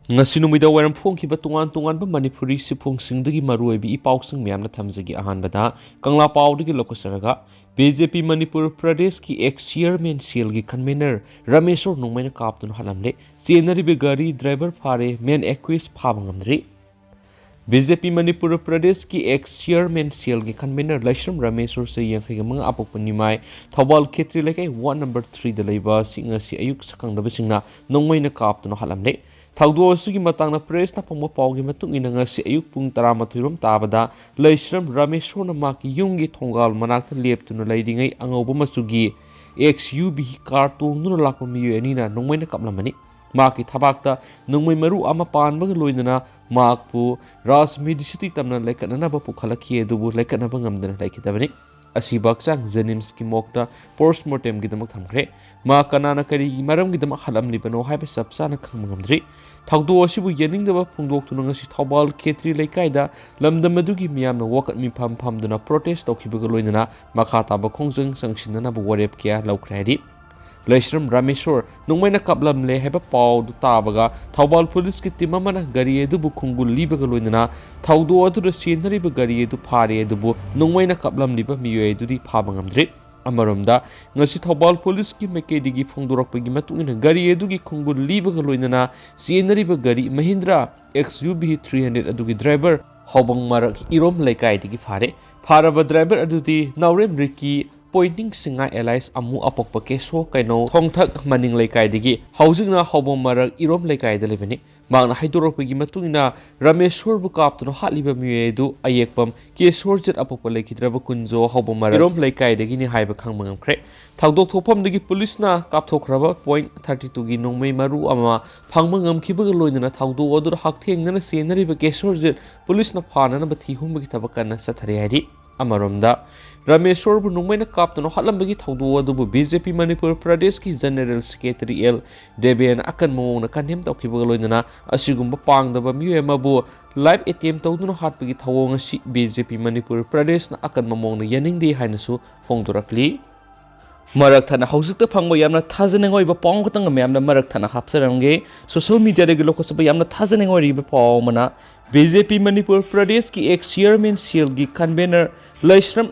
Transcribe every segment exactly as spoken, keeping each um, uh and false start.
ꯉꯁꯤ ꯅꯨꯃꯤꯗꯥꯡ ꯋꯥꯏꯔꯝ ꯐꯣꯡꯈꯤꯕ ꯇꯣꯉꯥꯟ ꯇꯣꯉꯥꯟꯕ ꯃꯅꯤꯄꯨꯔꯤ ꯁꯤꯐꯣꯡꯁꯤꯡꯗꯒꯤ ꯃꯔꯨꯑꯣꯏꯕ ꯏ ꯄꯥꯎꯁꯤꯡ ꯃꯌꯥꯝꯅ ꯊꯝꯖꯒꯦ꯫ ꯑꯍꯥꯟꯕꯗ ꯀꯪꯂꯥ ꯄꯥꯎꯗꯒꯤ ꯂꯧꯈꯠꯆꯔꯒ, ꯕꯤ ꯖꯦ ꯄꯤ ꯃꯅꯤꯄꯨꯔ ꯄ꯭ꯔꯗꯦꯁꯀꯤ ꯑꯦꯛꯁ ꯆꯤꯌꯔꯃꯦꯟ ꯁꯦꯜꯒꯤ ꯀꯟꯚꯦꯅꯔ ꯔꯥꯃꯦꯁꯣꯔ ꯅꯣꯡꯃꯩꯅ ꯀꯥꯞꯇꯨꯅ ꯍꯥꯠꯂꯝꯂꯦ꯫ ꯆꯦꯟꯅꯔꯤꯕ ꯒꯥꯔꯤ ꯗ꯭ꯔꯥꯏꯚꯔ ꯐꯥꯔꯦ, ꯃꯦꯟ ꯑꯦꯀ꯭ꯌꯨꯁ ꯐꯥꯕ ꯉꯝꯗ꯭ꯔꯤ꯫ ꯕꯤ ꯖꯦ ꯄꯤ ꯃꯅꯤꯄꯨꯔ ꯄ꯭ꯔꯗꯦꯁꯀꯤ ꯑꯦꯛꯁ ꯆꯤꯌꯔꯃꯦꯟ ꯁꯦꯜꯒꯤ ꯀꯟꯚꯦꯅꯔ ꯂꯥꯏꯁ꯭ꯔꯝ ꯔꯥꯃꯦꯁꯣꯔ, ꯆꯍꯤ ꯌꯥꯡꯈꯩꯒ ꯃꯉꯥ, ꯑꯄꯣꯛꯄ ꯅꯤꯃꯥꯏ, ꯊꯧꯕꯥꯜ ꯈꯦꯇ꯭ꯔꯤ ꯂꯩꯀꯥꯏ ꯋꯥꯔꯗ ꯅꯝꯕꯔ ꯊ꯭ꯔꯤꯗ ꯂꯩꯕ ꯑꯁꯤ ꯉꯁꯤ ꯑꯌꯨꯛ ꯁꯛꯈꯪꯗꯕꯁꯤꯡꯅ ꯅꯣꯡꯃꯩꯅ ꯀꯥꯞꯇꯨꯅ ꯍꯥꯠꯂꯝꯂꯦ꯫ ꯊꯧꯗꯣꯛ ꯑꯁꯤꯒꯤ ꯃꯇꯥꯡꯗ ꯄ꯭ꯔꯦꯁꯅ ꯐꯪꯕ ꯄꯥꯎꯒꯤ ꯃꯇꯨꯡ ꯏꯟꯅ, ꯉꯁꯤ ꯑꯌꯨꯛ ꯄꯨꯡ ꯇꯔꯥꯃꯥꯊꯣꯏ ꯔꯣꯝ ꯇꯥꯕꯗ ꯂꯩꯁ꯭ꯔꯝ ꯔꯥꯃꯦꯁꯣꯔꯅ ꯃꯍꯥꯛꯀꯤ ꯌꯨꯝꯒꯤ ꯊꯣꯡꯒꯥꯜ ꯃꯅꯥꯛꯇ ꯂꯦꯞꯇꯨꯅ ꯂꯩꯔꯤꯉꯩ ꯑꯉꯧꯕ ꯃꯆꯨꯒꯤ ꯑꯦꯛꯁ ꯌꯨ ꯚꯤ ꯀꯥꯔ ꯇꯣꯡꯗꯨꯅ ꯂꯥꯛꯄ ꯃꯤꯑꯣꯏ ꯑꯅꯤꯅ ꯅꯣꯡꯃꯩꯅ ꯀꯥꯞꯂꯝꯕꯅꯤ꯫ ꯃꯍꯥꯛꯀꯤ ꯊꯕꯥꯛꯇ ꯅꯣꯡꯃꯩ ꯃꯔꯨ ꯑꯃ ꯄꯥꯟꯕꯒ ꯂꯣꯏꯅꯅ ꯃꯍꯥꯛꯄꯨ ꯔꯥꯖ ꯃꯦꯗꯤꯁꯤꯇꯤ ꯇꯝꯅ ꯂꯩꯈꯠꯅꯅꯕ ꯄꯨꯈꯠꯂꯛꯈꯤ, ꯑꯗꯨꯕꯨ ꯂꯩꯈꯠꯅꯕ ꯉꯝꯗꯅ ꯂꯩꯈꯤꯗꯕꯅꯤ꯫ ꯑꯁꯤꯕ ꯍꯛꯆꯥꯡ ꯖꯦꯅꯤꯝꯁꯀꯤ ꯃꯣꯔꯒꯇ ꯄꯣꯁꯃꯣꯔꯇꯦꯝꯒꯤꯗꯃꯛ ꯊꯝꯈ꯭ꯔꯦ꯫ ꯃꯍꯥꯛ ꯀꯅꯥꯅ ꯀꯔꯤꯒꯤ ꯃꯔꯝꯒꯤꯗꯃꯛ ꯍꯥꯠꯂꯝꯂꯤꯕꯅꯣ ꯍꯥꯏꯕ ꯆꯞ ꯆꯥꯅ ꯈꯪꯕ ꯉꯝꯗ꯭ꯔꯤ꯫ ꯊꯧꯗꯣꯛ ꯑꯁꯤꯕꯨ ꯌꯥꯅꯤꯡꯗꯕ ꯐꯣꯡꯗꯣꯛꯇꯨꯅ ꯉꯁꯤ ꯊꯧꯕꯥꯜ ꯈꯦꯇ꯭ꯔꯤ ꯂꯩꯀꯥꯏꯗ ꯂꯝꯗꯝ ꯑꯗꯨꯒꯤ ꯃꯤꯌꯥꯝꯅ ꯋꯥꯀꯠ ꯃꯤꯐꯝ ꯐꯝꯗꯨꯅ ꯄ꯭ꯔꯣꯇꯦꯁ ꯇꯧꯈꯤꯕꯒ ꯂꯣꯏꯅꯅ ꯃꯈꯥ ꯇꯥꯕ ꯈꯣꯡꯖꯪ ꯆꯪꯁꯤꯟꯅꯅꯕ ꯋꯥꯔꯦꯞ ꯀꯌꯥ ꯂꯧꯈ꯭ꯔꯦ ꯍꯥꯏꯔꯤ꯫ ꯂꯩꯁ꯭ꯔꯝ ꯔꯥꯃꯦꯁꯣꯔ ꯅꯣꯡꯃꯩꯅ ꯀꯥꯞꯂꯝꯂꯦ ꯍꯥꯏꯕ ꯄꯥꯎꯗꯨ ꯇꯥꯕꯒ ꯊꯧꯕꯥꯜ ꯄꯨꯂꯤꯁꯀꯤ ꯇꯤꯝ ꯑꯃꯅ ꯒꯥꯔꯤ ꯑꯗꯨꯕꯨ ꯈꯣꯡꯒꯨꯜ ꯂꯤꯕꯒ ꯂꯣꯏꯅꯅ ꯊꯧꯗꯣꯛ ꯑꯗꯨꯗ ꯆꯦꯟꯅꯔꯤꯕ ꯒꯥꯔꯤ ꯑꯗꯨ ꯐꯥꯔꯦ, ꯑꯗꯨꯕꯨ ꯅꯣꯡꯃꯩꯅ ꯀꯥꯞꯂꯝꯂꯤꯕ ꯃꯤꯑꯣꯏ ꯑꯗꯨꯗꯤ ꯐꯥꯕ ꯉꯝꯗ꯭ꯔꯤ꯫ ꯑꯃꯔꯣꯝꯗ, ꯉꯁꯤ ꯊꯧꯕꯥꯜ ꯄꯨꯂꯤꯁꯀꯤ ꯃꯥꯏꯀꯩꯗꯒꯤ ꯐꯣꯡꯗꯣꯔꯛꯄꯒꯤ ꯃꯇꯨꯡ ꯏꯟꯅ, ꯒꯥꯔꯤ ꯑꯗꯨꯒꯤ ꯈꯣꯡꯒꯨꯜ ꯂꯤꯕꯒ ꯂꯣꯏꯅꯅ ꯆꯦꯟꯅꯔꯤꯕ ꯒꯥꯔꯤ Mahindra X U V three hundred ꯑꯗꯨꯒꯤ ꯗ꯭ꯔꯥꯏꯚꯔ ꯍꯥꯎꯕꯪ ꯃꯔꯛ ꯏꯔꯣꯝ ꯂꯩꯀꯥꯏꯗꯒꯤ ꯐꯥꯔꯦ꯫ ꯐꯥꯔꯕ ꯗ꯭ꯔꯥꯏꯚꯔ ꯑꯗꯨꯗꯤ ꯅꯥꯎꯔꯦꯝ ꯔꯤꯀꯤ, ꯄꯣꯏꯅꯤꯡ ꯁꯤꯡꯉꯥꯏ ꯑꯦꯂꯥꯏꯁ ꯑꯃꯨ, ꯑꯄꯣꯛꯄ ꯀꯦꯁꯣ ꯀꯩꯅꯧ ꯊꯣꯡꯊꯛ ꯃꯅꯤꯡ ꯂꯩꯀꯥꯏꯗꯒꯤ, ꯍꯧꯖꯤꯛꯅ ꯍꯥꯎꯕꯪ ꯃꯔꯛ ꯏꯔꯣꯝ ꯂꯩꯀꯥꯏꯗ ꯂꯩꯕꯅꯤ꯫ ꯃꯍꯥꯛꯅ ꯍꯥꯏꯗꯣꯔꯛꯄꯒꯤ ꯃꯇꯨꯡ ꯏꯟꯅ, ꯔꯥꯃꯦꯁꯣꯔꯕꯨ ꯀꯥꯞꯇꯨꯅ ꯍꯥꯠꯂꯤꯕ ꯃꯤꯑꯣꯏ ꯑꯗꯨ ꯑꯌꯦꯛꯄꯝ ꯀꯦꯁꯣꯔꯖꯤꯠ, ꯑꯄꯣꯛꯄ ꯂꯩꯈꯤꯗ꯭ꯔꯕ ꯀꯨꯟꯖꯣ, ꯍꯥꯎꯕꯪ ꯃꯔꯛ ꯏꯔꯣꯝ ꯂꯩꯀꯥꯏꯗꯒꯤꯅꯤ ꯍꯥꯏꯕ ꯈꯪꯕ ꯉꯝꯈ꯭ꯔꯦ꯫ ꯊꯧꯗꯣꯛ ꯊꯣꯛꯐꯝꯗꯒꯤ ꯄꯨꯂꯤꯁꯅ ꯀꯥꯞꯊꯣꯛꯈ꯭ꯔꯕ ꯄꯣꯏꯟ ꯊꯥꯔꯇꯤ ꯇꯨꯒꯤ ꯅꯣꯡꯃꯩ ꯃꯔꯨ ꯑꯃ ꯐꯪꯕ ꯉꯝꯈꯤꯕꯒ ꯂꯣꯏꯅꯅ ꯊꯧꯗꯣꯛ ꯑꯗꯨꯗ ꯍꯛꯊꯦꯡꯅꯅ ꯆꯦꯟꯅꯔꯤꯕ ꯀꯦꯁꯣꯔꯖꯤꯠ ꯄꯨꯂꯤꯁꯅ ꯐꯥꯅꯅꯕ ꯊꯤꯍꯨꯝꯕꯒꯤ ꯊꯕꯛ ꯀꯟꯅ ꯆꯠꯊꯔꯤ ꯍꯥꯏꯔꯤ꯫ ꯑꯃꯔꯣꯝꯗ, ꯔꯥꯃꯦꯁꯣꯔꯕꯨ ꯅꯣꯡꯃꯩꯅ ꯀꯥꯞꯇꯨꯅ ꯍꯥꯠꯂꯝꯕꯒꯤ ꯊꯧꯗꯣꯛ ꯑꯗꯨꯕꯨ ꯕꯤ ꯖꯦ ꯄꯤ ꯃꯅꯤꯄꯨꯔ ꯄ꯭ꯔꯗꯦꯁꯀꯤ ꯖꯦꯅꯔꯦꯜ ꯁꯦꯀ꯭ꯔꯦꯇꯔꯤ ꯑꯦꯜ ꯗꯦꯕꯦꯟ ꯑꯀꯟꯕ ꯃꯑꯣꯡꯗ ꯀꯟꯗꯦꯝ ꯇꯧꯈꯤꯕꯒ ꯂꯣꯏꯅꯅ, ꯑꯁꯤꯒꯨꯝꯕ ꯄꯥꯡꯗꯕ ꯃꯤꯑꯣꯏ ꯑꯃꯕꯨ ꯂꯥꯏꯐ ꯑꯦꯇꯦꯝ ꯇꯧꯗꯨꯅ ꯍꯥꯠꯄꯒꯤ ꯊꯧꯑꯣꯡ ꯑꯁꯤ ꯕꯤ ꯖꯦ ꯄꯤ ꯃꯅꯤꯄꯨꯔ ꯄ꯭ꯔꯗꯦꯁꯅ ꯑꯀꯟꯕ ꯃꯑꯣꯡꯗ ꯌꯥꯅꯤꯡꯗꯦ ꯍꯥꯏꯅꯁꯨ ꯐꯣꯡꯗꯣꯔꯛꯂꯤ꯫ ꯃꯔꯛ ꯊꯠꯅ ꯍꯧꯖꯤꯛꯇ ꯐꯪꯕ ꯌꯥꯝꯅ ꯊꯥꯖꯅꯤꯡꯉꯥꯏ ꯑꯣꯏꯕ ꯄꯥꯎ ꯈꯛꯇꯪ ꯃꯌꯥꯝꯅ ꯃꯔꯛ ꯊꯠꯅ ꯍꯥꯞꯆꯔꯝꯒꯦ꯫ ꯁꯣꯁꯤꯌꯦꯜ ꯃꯤꯗꯤꯌꯥꯗꯒꯤ ꯂꯧꯈꯠꯆꯕ ꯌꯥꯝꯅ ꯊꯥꯖꯅꯤꯡꯉꯥꯏ ꯑꯣꯏꯔꯤꯕ ꯄꯥꯎ ꯑꯃꯅ, ꯕꯤ ꯖꯦ ꯄꯤ ꯃꯅꯤꯄꯨꯔ ꯄ꯭ꯔꯗꯦꯁꯀꯤ ꯑꯦꯛꯁ ꯆꯤꯌꯔꯃꯦꯟ ꯁꯦꯜꯒꯤ ꯀꯟꯚꯦꯅꯔ ꯂꯩꯁ꯭ꯔꯝ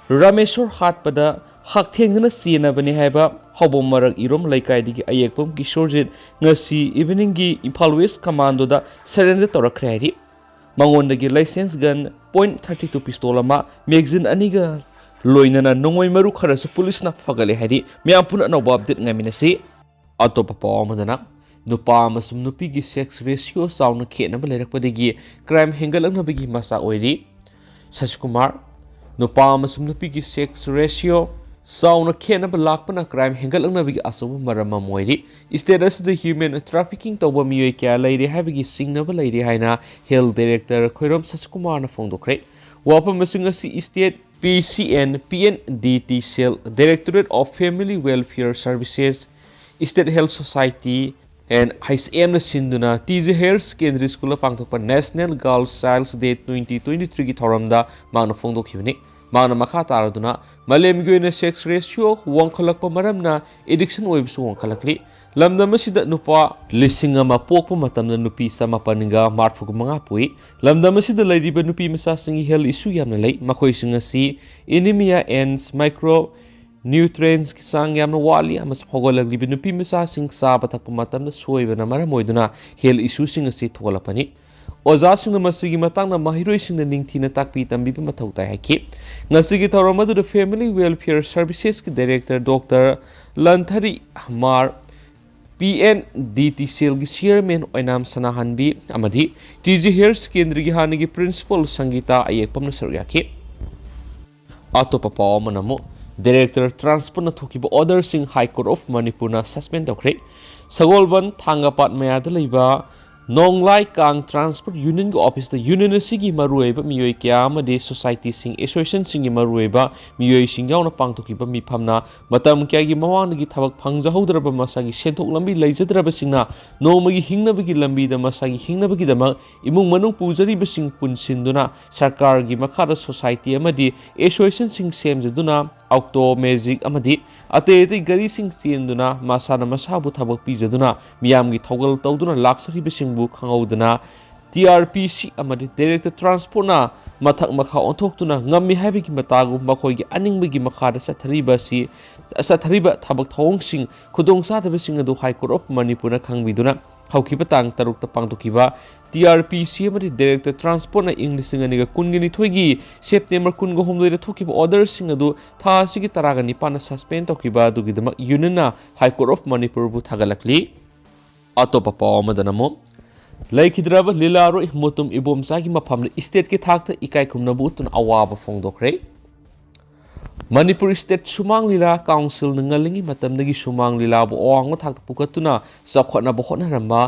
ꯔꯥꯃꯦꯁꯣꯔ ꯍꯥꯠꯄꯗ ꯍꯛꯊꯦꯡꯅꯅ ꯆꯦꯟꯅꯕꯅꯤ ꯍꯥꯏꯕ ꯍꯥꯎꯕꯝ ꯃꯔꯛ ꯏꯔꯣꯝ ꯂꯩꯀꯥꯏꯗꯒꯤ ꯑꯌꯦꯛꯄꯝ ꯀꯤꯁꯣꯔꯖꯤꯠ ꯉꯁꯤ ꯏꯚꯤꯅꯤꯡꯒꯤ ꯏꯝꯐꯥꯜ ꯋꯦꯁ ꯀꯃꯥꯟꯗꯣꯗ ꯁꯔꯦꯟꯗꯔ ꯇꯧꯔꯛꯈ꯭ꯔꯦ ꯍꯥꯏꯔꯤ꯫ ꯃꯉꯣꯟꯗꯒꯤ licence gun point thirty two pistol ꯑꯃ, ꯃꯦꯒꯖꯤꯟ ꯑꯅꯤꯒ ꯂꯣꯏꯅꯅ ꯅꯣꯡꯃꯩ ꯃꯔꯨ ꯈꯔꯁꯨ ꯄꯨꯂꯤꯁꯅ ꯐꯒꯠꯂꯦ ꯍꯥꯏꯔꯤ꯫ ꯃꯌꯥꯝ ꯄꯨꯟꯅ ꯑꯅꯧꯕ ꯑꯞꯗꯦꯠ ꯉꯥꯏꯃꯤꯟꯅꯁꯤ꯫ ꯑꯇꯣꯞꯄ ꯄꯥꯎ ꯑꯃꯗꯅ, ꯅꯨꯄꯥ ꯑꯃꯁꯨꯡ ꯅꯨꯄꯤꯒꯤ ꯁꯦꯛꯁ ꯔꯦꯁꯤꯑꯣ ꯆꯥꯎꯅ ꯈꯦꯠꯅꯕ ꯂꯩꯔꯛꯄꯗꯒꯤ ꯀ꯭ꯔꯥꯏꯝ ꯍꯦꯟꯒꯠꯂꯛꯅꯕꯒꯤ ꯃꯆꯥꯛ ꯑꯣꯏꯔꯤ꯫ ꯁꯁꯤꯀꯨꯃꯥꯔ, ꯅꯨꯄꯥ ꯑꯃꯁꯨꯡ ꯅꯨꯄꯤꯒꯤ ꯁꯦꯛꯁ ꯔꯦꯁꯤꯑꯣ ꯆꯥꯎꯅ ꯈꯦꯠꯅꯕ ꯂꯥꯛꯄꯅ ꯀ꯭ꯔꯥꯏꯝ ꯍꯦꯟꯒꯠꯂꯛꯅꯕꯒꯤ ꯑꯆꯧꯕ ꯃꯔꯝ ꯑꯃ ꯑꯣꯏꯔꯤ꯫ ꯁ꯭ꯇꯦꯠ ꯑꯁꯤꯗ ꯍ꯭ꯌꯨꯃꯦꯟ ꯇ꯭ꯔꯥꯐꯤꯀꯤꯡ ꯇꯧꯕ ꯃꯤꯑꯣꯏ ꯀꯌꯥ ꯂꯩꯔꯦ ꯍꯥꯏꯕꯒꯤ ꯆꯤꯡꯅꯕ ꯂꯩꯔꯦ ꯍꯥꯏꯅ ꯍꯦꯜꯊ ꯗꯥꯏꯔꯦꯛꯇꯔ ꯈꯣꯏꯔꯣꯝ ꯁꯁꯤꯀꯨꯃꯥꯔꯅ ꯐꯣꯡꯗꯣꯛꯈ꯭ꯔꯦ꯫ ꯋꯥꯐꯝ ꯑꯁꯤꯡ ꯑꯁꯤ state P C N P N D T cell, Directorate of Family Welfare Services, State Health Society and H M ꯅ ꯁꯤꯟꯗꯨꯅ ꯇꯤ ꯖꯤ ꯍꯥꯌꯔ ꯁꯦꯀꯦꯟꯗꯔꯤ ꯁ꯭ꯀꯨꯜꯗ ꯄꯥꯡꯊꯣꯛꯄ National Girl Child's Day twenty twenty-three ꯒꯤ ꯊꯧꯔꯝꯗ ꯃꯍꯥꯛꯅ ꯐꯣꯡꯗꯣꯛꯈꯤꯕꯅꯤ꯫ ꯃꯍꯥꯛꯅ ꯃꯈꯥ ꯇꯥꯔꯗꯨꯅ, ꯃꯥꯂꯦꯝꯒꯤ ꯑꯣꯏꯅ ꯁꯦꯛꯁ ꯔꯦꯁꯤꯑꯣ ꯋꯥꯡꯈꯠꯂꯛꯄ ꯃꯔꯝꯅ ꯑꯦꯗꯤꯛꯁꯟ ꯑꯣꯏꯕꯁꯨ ꯋꯥꯡꯈꯠꯂꯛꯂꯤ꯫ ꯂꯝꯗꯝ ꯑꯁꯤꯗ ꯅꯨꯄꯥ ꯂꯤꯁꯤꯡ ꯑꯃ ꯄꯣꯛꯄ ꯃꯇꯝꯗ ꯅꯨꯄꯤ ꯆꯃꯥꯄꯟꯒ ꯃꯔꯤꯐꯨ ꯃꯉꯥ ꯄꯣꯛꯏ꯫ ꯂꯝꯗꯝ ꯑꯁꯤꯗ ꯂꯩꯔꯤꯕ ꯅꯨꯄꯤ ꯃꯆꯥꯁꯤꯡꯒꯤ ꯍꯦꯜꯊ ꯏꯁꯨ ꯌꯥꯝꯅ ꯂꯩ꯫ ꯃꯈꯣꯏꯁꯤꯡ ꯑꯁꯤ anemia and micronutrients ꯀꯤ ꯆꯥꯡ ꯌꯥꯝꯅ ꯋꯥꯠꯂꯤ, ꯑꯃꯁꯨꯡ ꯍꯧꯒꯠꯂꯛꯂꯤꯕ ꯅꯨꯄꯤ ꯃꯆꯥꯁꯤꯡ ꯆꯥꯕ ꯊꯛꯄ ꯃꯇꯝꯗ ꯁꯣꯏꯕꯅ ꯃꯔꯝ ꯑꯣꯏꯗꯨꯅ ꯍꯦꯜꯊ ꯏꯁꯨꯁꯤꯡ ꯑꯁꯤ ꯊꯣꯛꯍꯜꯂꯛꯄꯅꯤ꯫ ꯑꯣꯖꯥꯁꯤꯡꯅ ꯃꯁꯤꯒꯤ ꯃꯇꯥꯡꯗ ꯃꯍꯩꯔꯣꯏꯁꯤꯡꯗ ꯅꯤꯡꯊꯤꯅ ꯇꯥꯛꯄꯤ ꯇꯝꯕꯤꯕ ꯃꯊꯧ ꯇꯥꯏ ꯍꯥꯏꯈꯤ꯫ ꯉꯁꯤꯒꯤ ꯊꯧꯔꯝ ꯑꯗꯨꯗ Family Welfare Services ꯀꯤ Director Doctor ꯂꯟꯊꯔꯤ ꯃꯥꯔ, ꯄꯤ ꯑꯦꯟ ꯗꯤ ꯇꯤ ꯁꯦꯜꯒꯤ ꯆꯤꯌꯔꯃꯦꯟ ꯑꯣꯏꯅꯥꯝ ꯁꯅꯥꯍꯟꯕꯤ ꯑꯃꯗꯤ ꯇꯤ ꯖꯤ ꯍꯥꯌꯔ ꯁꯦꯀꯦꯟꯗꯔꯤꯒꯤ ꯍꯥꯟꯅꯒꯤ ꯄ꯭ꯔꯤꯟꯁꯤꯄꯥꯜ ꯁꯪꯒꯤꯇꯥ ꯑꯌꯦꯛꯄꯝꯅ ꯁꯔꯨꯛ ꯌꯥꯈꯤ꯫ ꯑꯇꯣꯞꯄ ꯄꯥꯎ ꯑꯃꯅ ꯑꯃꯨꯛ, ꯗꯥꯏꯔꯦꯛꯇꯔ ꯇ꯭ꯔꯥꯟꯁꯄꯣꯔꯠꯅ ꯊꯣꯛꯈꯤꯕ ꯑꯣꯔꯗꯔꯁꯤꯡ High Court of ꯃꯅꯤꯄꯨꯔꯅ ꯁꯁꯄꯦꯟ ꯇꯧꯈ꯭ꯔꯦ꯫ ꯁꯒꯣꯜꯕꯟ ꯊꯥꯡꯒꯄꯥꯠ ꯃꯌꯥꯗ ꯂꯩꯕ ꯅꯣꯡꯂꯥꯏ ꯀꯥꯡ ꯇ꯭ꯔꯥꯟꯁꯄꯣꯔꯠ ꯌꯨꯅꯤꯌꯟꯒꯤ ꯑꯣꯐꯤꯁꯇ ꯌꯨꯅꯤꯌꯟ ꯑꯁꯤꯒꯤ ꯃꯔꯨꯑꯣꯏꯕ ꯃꯤꯑꯣꯏ ꯀꯌꯥ ꯑꯃꯗꯤ ꯁꯣꯁꯥꯏꯇꯤꯁꯤꯡ, ꯑꯦꯁꯣꯁꯤꯌꯦꯁꯟꯁꯤꯡꯒꯤ ꯃꯔꯨꯑꯣꯏꯕ ꯃꯤꯑꯣꯏꯁꯤꯡ ꯌꯥꯎꯅ ꯄꯥꯡꯊꯣꯛꯈꯤꯕ ꯃꯤꯐꯝꯅ ꯃꯇꯝ ꯀꯌꯥꯒꯤ ꯃꯃꯥꯡꯗꯒꯤ ꯊꯕꯛ ꯐꯪꯖꯍꯧꯗ꯭ꯔꯕ, ꯃꯁꯥꯒꯤ ꯁꯦꯟꯊꯣꯛ ꯂꯝꯕꯤ ꯂꯩꯖꯗ꯭ꯔꯕꯁꯤꯡꯅ ꯅꯣꯡꯃꯒꯤ ꯍꯤꯡꯅꯕꯒꯤ ꯂꯝꯕꯤꯗ ꯃꯁꯥꯒꯤ ꯍꯤꯡꯅꯕꯒꯤꯗꯃꯛ ꯏꯃꯨꯡ ꯃꯅꯨꯡ ꯄꯨꯖꯔꯤꯕꯁꯤꯡ ꯄꯨꯟꯁꯤꯟꯗꯨꯅ ꯁꯔꯀꯥꯔꯒꯤ ꯃꯈꯥꯗ ꯁꯣꯁꯥꯏꯇꯤ ꯑꯃꯗꯤ ꯑꯦꯁꯣꯁꯤꯌꯦꯁꯟꯁꯤꯡ ꯁꯦꯝꯖꯗꯨꯅ ꯑꯣꯛꯇꯣ, ꯃꯦꯖꯤꯛ ꯑꯃꯗꯤ ꯑꯇꯩ ꯑꯇꯩ ꯒꯥꯔꯤꯁꯤꯡ ꯆꯦꯟꯗꯨꯅ ꯃꯁꯥꯅ ꯃꯁꯥꯕꯨ ꯊꯕꯛ ꯄꯤꯖꯗꯨꯅ ꯃꯤꯌꯥꯝꯒꯤ ꯊꯧꯒꯜ ꯇꯧꯗꯨꯅ ꯂꯥꯛꯆꯔꯤꯕꯁꯤꯡꯕꯨ ꯈꯪꯍꯧꯗꯅ ꯇꯤ ꯑꯥꯔ ꯄꯤ ꯁꯤ ꯑꯃꯗꯤ ꯗꯥꯏꯔꯦꯛꯇꯔ ꯇ꯭ꯔꯥꯟꯁꯄꯣꯔꯠꯅ ꯃꯊꯛ ꯃꯈꯥ ꯑꯣꯟꯊꯣꯛꯇꯨꯅ ꯉꯝꯃꯤ ꯍꯥꯏꯕꯒꯤ ꯃꯇꯥꯒꯨꯝ ꯃꯈꯣꯏꯒꯤ ꯑꯅꯤꯡꯕꯒꯤ ꯃꯈꯥꯗ ꯆꯠꯊꯔꯤꯕ ꯑꯁꯤ, ꯆꯠꯊꯔꯤꯕ ꯊꯕꯛ ꯊꯧꯑꯣꯡꯁꯤꯡ, ꯈꯨꯗꯣꯡꯆꯥꯗꯕꯁꯤꯡ ꯑꯗꯨ High Court of ꯃꯅꯤꯄꯨꯔꯅ ꯈꯪꯕꯤꯗꯨꯅ ꯍꯧꯈꯤꯕ ꯇꯥꯡ ꯇꯔꯨꯛꯇ ꯄꯥꯡꯊꯣꯛꯈꯤꯕ ꯇꯤ ꯑꯥꯔ ꯄꯤ ꯁꯤ ꯑꯃꯗꯤ ꯗꯥꯏꯔꯦꯛꯇꯔ ꯇ꯭ꯔꯥꯟꯁꯄꯣꯔꯠꯅ ꯏꯪ ꯂꯤꯁꯤꯡ ꯑꯅꯤꯒ ꯀꯨꯟꯒ ꯅꯤꯊꯣꯏꯒꯤ ꯁꯦꯞꯇꯦꯝꯕꯔ ꯀꯨꯟꯒ ꯍꯨꯝꯗꯣꯏꯗ ꯊꯣꯛꯈꯤꯕ ꯑꯣꯔꯗꯔꯁꯤꯡ ꯑꯗꯨ ꯊꯥ ꯑꯁꯤꯒꯤ ꯇꯔꯥꯒ ꯅꯤꯄꯥꯟꯗ ꯁꯁꯄꯦꯟ ꯇꯧꯈꯤꯕ ꯑꯗꯨꯒꯤꯗꯃꯛ ꯌꯨꯅꯤꯌꯟꯅ High Court of ꯃꯅꯤꯄꯨꯔꯕꯨ ꯊꯥꯒꯠꯂꯛꯂꯤ꯫ ꯑꯇꯣꯞꯄ ꯄꯥꯎ ꯑꯃꯗꯅ ꯑꯃꯨꯛ ꯂꯩꯈꯤꯗ꯭ꯔꯕ ꯂꯤꯂꯥꯔꯣꯏ ꯃꯨꯇꯨꯝ ꯏꯕꯣꯝꯆꯥꯒꯤ ꯃꯐꯝꯗ ꯏꯁꯇꯦꯠꯀꯤ ꯊꯥꯛꯇ ꯏꯀꯥꯏ ꯈꯨꯝꯅꯕ ꯎꯠꯇꯨꯅ ꯑꯋꯥꯕ ꯐꯣꯡꯗꯣꯛꯈ꯭ꯔꯦ꯫ ꯃꯅꯤꯄꯨꯔ ꯏꯁꯇꯦꯠ ꯁꯨꯃꯥꯡ ꯂꯤꯂꯥ ꯀꯥꯎꯟꯁꯤꯜꯅ ꯉꯜꯂꯤꯉꯩ ꯃꯇꯝꯗꯒꯤ ꯁꯨꯃꯥꯡ ꯂꯤꯂꯥꯕꯨ ꯑꯋꯥꯡꯕ ꯊꯥꯛꯇ ꯄꯨꯈꯠꯇꯨꯅ ꯆꯥꯎꯈꯠꯅꯕ ꯍꯣꯠꯅꯔꯝꯕ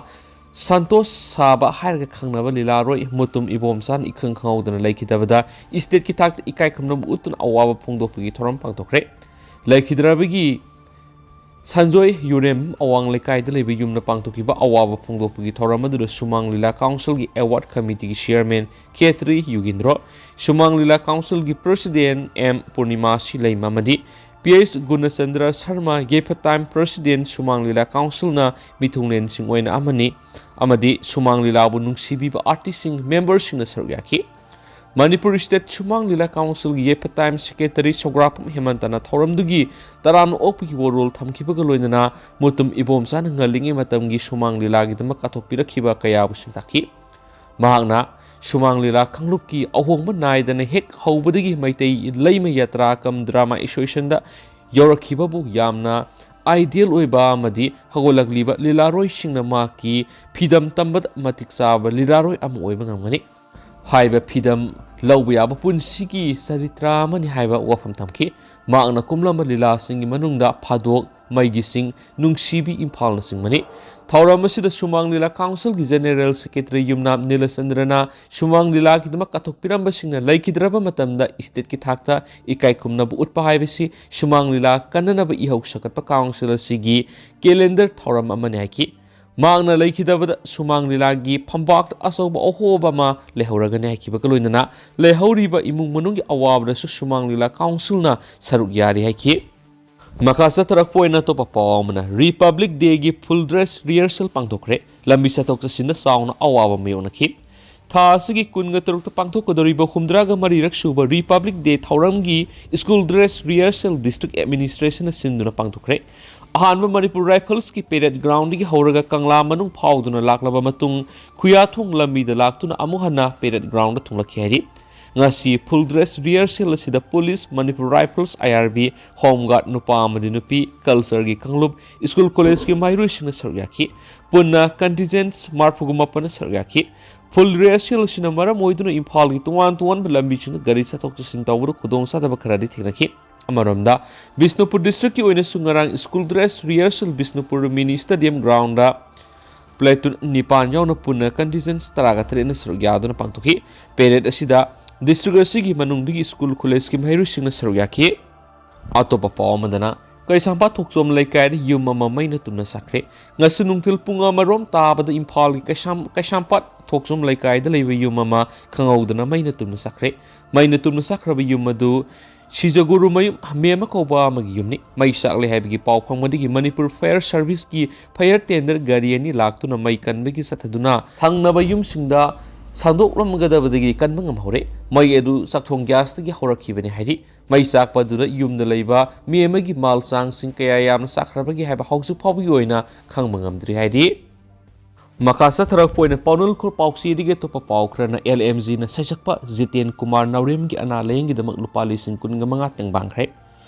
ꯁꯟꯇꯣꯁ ꯁꯥꯕ ꯍꯥꯏꯔꯒ ꯈꯪꯅꯕ ꯂꯤꯂꯥꯔꯣꯏ ꯃꯨꯇꯨꯝ ꯏꯕꯣꯝꯆꯥꯅ ꯏꯈꯪ ꯈꯪꯍꯧꯗꯅ ꯂꯩꯈꯤꯗꯕꯗ ꯏꯁꯇꯦꯠꯀꯤ ꯊꯥꯛꯇ ꯏꯀꯥꯏ ꯈꯨꯝꯅꯕ ꯎꯠꯇꯨꯅ ꯑꯋꯥꯕ ꯐꯣꯡꯗꯣꯛꯄꯒꯤ ꯊꯧꯔꯝ ꯄꯥꯡꯊꯣꯛꯈ꯭ꯔꯦ꯫ ꯂꯩꯈꯤꯗ꯭ꯔꯕꯒꯤ ꯁꯟꯖꯣꯏ ꯌꯨꯔꯦꯝ ꯑꯋꯥꯡ ꯂꯩꯀꯥꯏꯗ ꯂꯩꯕ ꯌꯨꯝꯗ ꯄꯥꯡꯊꯣꯛꯈꯤꯕ ꯑꯋꯥꯕ ꯐꯣꯡꯗꯣꯛꯄꯒꯤ ꯊꯧꯔꯝ ꯑꯗꯨꯗ ꯁꯨꯃꯥꯡ ꯂꯤꯂꯥ ꯀꯥꯎꯟꯁꯤꯜꯒꯤ ꯑꯦꯋꯥꯔꯗ ꯀꯃꯤꯇꯤꯒꯤ ꯆꯤꯌꯔꯃꯦꯟ ꯈꯦꯇ꯭ꯔꯤ ꯌꯨꯒꯤꯟꯗ꯭ꯔꯣ, ꯁꯨꯃꯥꯡ ꯂꯤꯂꯥ ꯀꯥꯎꯟꯁꯤꯜꯒꯤ ꯄ꯭ꯔꯦꯁꯤꯗꯦꯟ ꯑꯦꯝ ꯄꯨꯔꯅꯤꯃꯥ ꯁꯤꯂꯩꯃ ꯑꯃꯗꯤ ꯄꯤ ꯑꯩꯆ ꯒꯨꯅꯆꯟꯗ꯭ꯔ ꯁꯔꯃ, ꯌꯩꯐꯠ ꯇꯥꯏꯝ ꯄ꯭ꯔꯦꯁꯤꯗꯦꯟ, ꯁꯨꯃꯥꯡ ꯂꯤꯂꯥ ꯀꯥꯎꯟꯁꯤꯜꯅ ꯃꯤꯊꯨꯡꯂꯦꯟꯁꯤꯡ ꯑꯣꯏꯅ ꯑꯃꯅꯤ ꯑꯃꯗꯤ ꯁꯨꯃꯥꯡ ꯂꯤꯂꯥꯕꯨ ꯅꯨꯡꯁꯤꯕꯤꯕ ꯑꯥꯔꯇꯤꯁꯁꯤꯡ, ꯃꯦꯝꯕꯔꯁꯤꯡꯅ ꯁꯔꯨꯛ ꯌꯥꯈꯤ꯫ ꯃꯅꯤꯄꯨꯔ ꯏꯁꯇꯦꯠ ꯁꯨꯃꯥꯡ ꯂꯤꯂꯥ ꯀꯥꯎꯟꯁꯤꯜꯒꯤ ꯌꯩꯐꯠ ꯇꯥꯏꯝ ꯁꯦꯀ꯭ꯔꯦꯇꯔꯤ ꯁꯧꯒ꯭ꯔꯥꯛꯄꯝ ꯍꯦꯃꯟꯇꯅ ꯊꯧꯔꯝꯗꯨꯒꯤ ꯇꯔꯥꯝꯅ ꯑꯣꯛꯄꯒꯤ ꯋꯥꯔꯣꯜ ꯊꯝꯈꯤꯕꯒ ꯂꯣꯏꯅꯅ ꯃꯨꯇꯨꯝ ꯏꯕꯣꯝꯆꯥꯅ ꯉꯜꯂꯤꯉꯩ ꯃꯇꯝꯒꯤ ꯁꯨꯃꯥꯡ ꯂꯤꯂꯥꯒꯤꯗꯃꯛ ꯀꯠꯊꯣꯛꯄꯤꯔꯛꯈꯤꯕ ꯀꯌꯥꯕꯨ ꯁꯤꯡꯇꯥꯛꯈꯤ꯫ ꯃꯍꯥꯛꯅ ꯁꯨꯃꯥꯡ ꯂꯤꯂꯥ ꯀꯥꯡꯂꯨꯞꯀꯤ ꯑꯍꯣꯡꯕ ꯅꯥꯏꯗꯅ ꯍꯦꯛ ꯍꯧꯕꯗꯒꯤ ꯃꯩꯇꯩ ꯂꯩꯃ ꯌꯥꯇ꯭ꯔꯥ ꯀꯝ ꯗ꯭ꯔꯥꯃꯥ ꯑꯦꯁꯣꯁꯤꯌꯦꯁꯟꯗ ꯌꯧꯔꯛꯈꯤꯕꯕꯨ ꯌꯥꯝꯅ ꯑꯥꯏꯗꯤꯌꯦꯜ ꯑꯣꯏꯕ ꯑꯃꯗꯤ ꯍꯧꯒꯠꯂꯛꯂꯤꯕ ꯂꯤꯂꯥꯔꯣꯏꯁꯤꯡꯅ ꯃꯍꯥꯛꯀꯤ ꯐꯤꯗꯝ ꯇꯝꯕꯗ ꯃꯇꯤꯛ ꯆꯥꯕ ꯂꯤꯂꯥꯔꯣꯏ ꯑꯃ ꯑꯣꯏꯕ ꯉꯝꯒꯅꯤ꯫ ꯍꯥꯏꯕ ꯐꯤꯗꯝ ꯂꯧꯕ ꯌꯥꯕ ꯄꯨꯟꯁꯤꯒꯤ ꯆꯔꯤꯇ꯭ꯔ ꯑꯃꯅꯤ ꯍꯥꯏꯕ ꯋꯥꯐꯝ ꯊꯝꯈꯤ꯫ ꯃꯍꯥꯛꯅ ꯀꯨꯝꯂꯝꯕ ꯂꯤꯂꯥꯁꯤꯡꯒꯤ ꯃꯅꯨꯡꯗ ꯐꯥꯗꯣꯛ, ꯃꯩꯒꯤ ꯁꯤꯡ, ꯅꯨꯡꯁꯤꯕꯤ ꯏꯝꯐꯥꯜꯅꯆꯤꯡꯕꯅꯤ꯫ ꯊꯧꯔꯝ ꯑꯁꯤꯗ ꯁꯨꯃꯥꯡ ꯂꯤꯂꯥ ꯀꯥꯎꯟꯁꯤꯜꯒꯤ ꯖꯦꯅꯦꯔꯦꯜ ꯁꯦꯀ꯭ꯔꯦꯇꯔꯤ ꯌꯨꯝꯅꯥꯝ ꯅꯤꯂꯆꯟꯗ꯭ꯔꯅ ꯁꯨꯃꯥꯡ ꯂꯤꯂꯥꯒꯤꯗꯃꯛ ꯀꯠꯊꯣꯛꯄꯤꯔꯝꯕꯁꯤꯡꯅ ꯂꯩꯈꯤꯗ꯭ꯔꯕ ꯃꯇꯝꯗ ꯏꯁꯇꯦꯠꯀꯤ ꯊꯥꯛꯇ ꯏꯀꯥꯏ ꯈꯨꯝꯅꯕ ꯎꯠꯄ ꯍꯥꯏꯕꯁꯤ ꯁꯨꯃꯥꯡ ꯂꯤꯂꯥ ꯀꯟꯅꯅꯕ ꯏꯍꯧ ꯁꯛꯀꯠꯄ ꯀꯥꯎꯟꯁꯤꯜ ꯑꯁꯤꯒꯤ ꯀꯦꯂꯦꯟꯗꯔ ꯊꯧꯔꯝ ꯑꯃꯅꯤ ꯍꯥꯏꯈꯤ꯫ ꯃꯍꯥꯛꯅ ꯂꯩꯈꯤꯗꯕꯗ ꯁꯨꯃꯥꯡ ꯂꯤꯂꯥꯒꯤ ꯐꯝꯄꯥꯛꯇ ꯑꯆꯧꯕ ꯑꯍꯣꯕ ꯑꯃ ꯂꯩꯍꯧꯔꯒꯅꯤ ꯍꯥꯏꯈꯤꯕꯒ ꯂꯣꯏꯅꯅ ꯂꯩꯍꯧꯔꯤꯕ ꯏꯃꯨꯡ ꯃꯅꯨꯡꯒꯤ ꯑꯋꯥꯕꯗꯁꯨ ꯁꯨꯃꯥꯡ ꯂꯤꯂꯥ ꯀꯥꯎꯟꯁꯤꯜꯅ ꯁꯔꯨꯛ ꯌꯥꯔꯤ ꯍꯥꯏꯈꯤ꯫ ꯃꯈꯥ ꯆꯠꯊꯔꯛꯄ ꯑꯣꯏꯅ ꯑꯇꯣꯞꯄ ꯄꯥꯎ ꯑꯃꯅ, ꯔꯤꯄꯕ꯭ꯂꯤꯛ ꯗꯦꯒꯤ ꯐꯨꯜ ꯗ꯭ꯔꯦꯁ ꯔꯤꯍꯔꯁꯦꯜ ꯄꯥꯡꯊꯣꯛꯈ꯭ꯔꯦ꯫ ꯂꯝꯕꯤ ꯆꯠꯊꯣꯛ ꯆꯠꯁꯤꯟꯗ ꯆꯥꯎꯅ ꯑꯋꯥꯕ ꯃꯥꯌꯣꯛꯅꯈꯤ꯫ ꯊꯥ ꯑꯁꯤꯒꯤ ꯀꯨꯟꯒ ꯇꯔꯨꯛꯇ ꯄꯥꯡꯊꯣꯛꯀꯗꯧꯔꯤꯕ ꯍꯨꯝꯗ꯭ꯔꯥꯒ ꯃꯔꯤꯔꯛ ꯁꯨꯕ ꯔꯤꯄꯕ꯭ꯂꯤꯛ ꯗꯦ ꯊꯧꯔꯝꯒꯤ ꯁ꯭ꯀꯨꯜ ꯗ꯭ꯔꯦꯁ ꯔꯤꯍꯔꯁꯦꯜ ꯗꯤꯁꯇ꯭ꯔꯤꯛ ꯑꯦꯗꯃꯤꯅꯤꯁꯇ꯭ꯔꯦꯁꯟꯅ ꯁꯤꯟꯗꯨꯅ ꯄꯥꯡꯊꯣꯛꯈ꯭ꯔꯦ꯫ ꯑꯍꯥꯟꯕ ꯃꯅꯤꯄꯨꯔ ꯔꯥꯏꯐꯜꯁꯀꯤ ꯄꯦꯔꯦꯗ ꯒ꯭ꯔꯥꯎꯟꯗꯒꯤ ꯍꯧꯔꯒ ꯀꯪꯂꯥ ꯃꯅꯨꯡ ꯐꯥꯎꯗꯨꯅ ꯂꯥꯛꯂꯕ ꯃꯇꯨꯡ, ꯈꯨꯌꯥꯊꯣꯡ ꯂꯝꯕꯤꯗ ꯂꯥꯛꯇꯨꯅ ꯑꯃꯨꯛ ꯍꯟꯅ ꯄꯦꯔꯦꯗ ꯒ꯭ꯔꯥꯎꯟꯗ ꯊꯨꯡꯂꯛꯈꯤ ꯍꯥꯏꯔꯤ꯫ ꯉꯁꯤ ꯐꯨꯜ ꯗ꯭ꯔꯦꯁ ꯔꯤꯍꯔꯁꯦꯜ ꯑꯁꯤꯗ ꯄꯨꯂꯤꯁ, ꯃꯅꯤꯄꯨꯔ ꯔꯥꯏꯐꯜꯁ, ꯑꯥꯏ ꯑꯥꯔ ꯕꯤ, ꯍꯣꯝ ꯒꯥꯔꯗ ꯅꯨꯄꯥ ꯑꯃꯗꯤ ꯅꯨꯄꯤ, ꯀꯜꯆꯔꯒꯤ ꯀꯥꯡꯂꯨꯞ, ꯁ꯭ꯀꯨꯜ ꯀꯣꯂꯦꯖꯀꯤ ꯃꯍꯩꯔꯣꯏꯁꯤꯡꯅ ꯁꯔꯨꯛ ꯌꯥꯈꯤ꯫ ꯄꯨꯟꯅ ꯀꯟꯇꯤꯟꯖꯦꯟꯠ ꯃꯔꯤꯐꯨꯒ ꯃꯥꯄꯟꯅ ꯁꯔꯨꯛ ꯌꯥꯈꯤ꯫ ꯐꯨꯜ ꯔꯤꯍꯔꯁꯦꯜ ꯑꯁꯤꯅ ꯃꯔꯝ ꯑꯣꯏꯗꯨꯅ ꯏꯝꯐꯥꯜꯒꯤ ꯇꯣꯉꯥꯟ ꯇꯣꯉꯥꯟꯕ ꯂꯝꯕꯤꯁꯤꯡꯗ ꯒꯥꯔꯤ ꯆꯠꯊꯣꯛ ꯆꯠꯁꯤꯟ ꯇꯧꯕꯗ ꯈꯨꯗꯣꯡꯆꯥꯗꯕ ꯈꯔꯗꯤ ꯊꯦꯡꯅꯈꯤ꯫ ꯑꯃꯔꯣꯝꯗ, ꯕꯤꯁꯅꯨꯄꯨꯔ ꯗꯤꯁꯇ꯭ꯔꯤꯛꯀꯤ ꯑꯣꯏꯅꯁꯨ ꯉꯔꯥꯡ ꯁ꯭ꯀꯨꯜ ꯗ꯭ꯔꯦꯁ ꯔꯤꯍꯔꯁꯦꯜ ꯕꯤꯁꯅꯨꯄꯨꯔ ꯃꯤꯅꯤ ꯁ꯭ꯇꯦꯗꯤꯌꯝ ꯒ꯭ꯔꯥꯎꯟꯗ ꯄ꯭ꯂꯦꯇꯨꯟ ꯅꯤꯄꯥꯟ ꯌꯥꯎꯅ ꯄꯨꯟꯅ ꯀꯟꯇꯤꯟꯖꯦꯟꯠ ꯇꯔꯥꯒ ꯇꯔꯦꯠꯅ ꯁꯔꯨꯛ ꯌꯥꯗꯨꯅ ꯄꯥꯡꯊꯣꯛꯈꯤ꯫ ꯄꯦꯔꯦꯗ ꯑꯁꯤꯗ ꯗꯤꯁꯇ꯭ꯔꯤꯛ ꯑꯁꯤꯒꯤ ꯃꯅꯨꯡꯗꯒꯤ ꯁ꯭ꯀꯨꯜ ꯀꯣꯂꯦꯖꯀꯤ ꯃꯍꯩꯔꯣꯏꯁꯤꯡꯅ ꯁꯔꯨꯛ ꯌꯥꯈꯤ꯫ ꯑꯇꯣꯞꯄ ꯄꯥꯎ ꯑꯃꯗꯅ, ꯀꯩꯁꯥꯝꯄꯥꯠ ꯊꯣꯛꯆꯣꯝ ꯂꯩꯀꯥꯏꯗ ꯌꯨꯝ ꯑꯃ ꯃꯩꯅ ꯇꯨꯝꯅ ꯆꯥꯛꯈ꯭ꯔꯦ꯫ ꯉꯁꯤ ꯅꯨꯡꯊꯤꯜ ꯄꯨꯡ ꯑꯃꯔꯣꯝ ꯇꯥꯕꯗ ꯏꯝꯐꯥꯜꯒꯤ ꯀꯩꯁꯥꯝ-, ꯀꯩꯁꯥꯝꯄꯥꯠ ꯊꯣꯛꯆꯣꯝ ꯂꯩꯀꯥꯏꯗ ꯂꯩꯕ ꯌꯨꯝ ꯑꯃ ꯈꯪꯍꯧꯗꯅ ꯃꯩꯅ ꯇꯨꯝꯅ ꯆꯥꯛꯈ꯭ꯔꯦ꯫ ꯃꯩꯅ ꯇꯨꯝꯅ ꯆꯥꯛꯈ꯭ꯔꯕ ꯌꯨꯝ ꯑꯗꯨ ꯁꯤꯖꯒꯨꯔꯨꯃꯌꯨꯝ ꯃꯦꯝꯃ ꯀꯧꯕ ꯑꯃꯒꯤ ꯌꯨꯝꯅꯤ꯫ ꯃꯩ ꯆꯥꯛꯂꯦ ꯍꯥꯏꯕꯒꯤ ꯄꯥꯎ ꯐꯪꯕꯗꯒꯤ ꯃꯅꯤꯄꯨꯔ ꯐꯥꯌꯔ ꯁꯔꯚꯤꯁꯀꯤ ꯐꯥꯌꯔ ꯇꯦꯟꯗꯔ ꯒꯥꯔꯤ ꯑꯅꯤ ꯂꯥꯛꯇꯨꯅ ꯃꯩ ꯀꯟꯕꯒꯤ ꯆꯠꯊꯗꯨꯅ ꯊꯪꯅꯕ ꯌꯨꯝꯁꯤꯡꯗ ꯁꯟꯗꯣꯛꯂꯝꯒꯗꯕꯗꯒꯤ ꯀꯟꯕ ꯉꯝꯍꯧꯔꯦ꯫ ꯃꯩ ꯑꯗꯨ ꯆꯥꯛꯊꯣꯡ ꯒ꯭ꯌꯥꯁꯇꯒꯤ ꯍꯧꯔꯛꯈꯤꯕꯅꯤ ꯍꯥꯏꯔꯤ꯫ ꯃꯩ ꯆꯥꯛꯄ ꯑꯗꯨꯗ ꯌꯨꯝꯗ ꯂꯩꯕ ꯃꯤ ꯑꯃꯒꯤ ꯃꯥꯜ ꯆꯥꯡꯁꯤꯡ ꯀꯌꯥ ꯌꯥꯝꯅ ꯆꯥꯛꯈ꯭ꯔꯕꯒꯦ ꯍꯥꯏꯕ ꯍꯧꯖꯤꯛ ꯐꯥꯎꯕꯒꯤ ꯑꯣꯏꯅ ꯈꯪꯕ ꯉꯝꯗ꯭ꯔꯤ ꯍꯥꯏꯔꯤ꯫ ꯃꯈꯥ ꯆꯠꯊꯔꯛꯄ ꯑꯣꯏꯅ ꯄꯥꯎꯅꯨꯜꯈꯣꯜ ꯄꯥꯎꯆꯦꯗꯒꯤ ꯑꯇꯣꯞꯄ ꯄꯥꯎ ꯈꯔꯅ, ꯑꯦꯜ ꯑꯦꯝ ꯖꯤꯅ ꯁꯩꯁꯛꯄ ꯖꯤꯇꯦꯟ ꯀꯨꯃꯥꯔ ꯅꯥꯎꯔꯦꯝꯒꯤ ꯑꯅꯥ ꯂꯥꯌꯦꯡꯒꯤꯗꯃꯛ ꯂꯨꯄꯥ ꯂꯤꯁꯤꯡ ꯀꯨꯟꯒ ꯃꯉꯥ ꯇꯦꯡꯕꯥꯡꯈ꯭ꯔꯦ꯫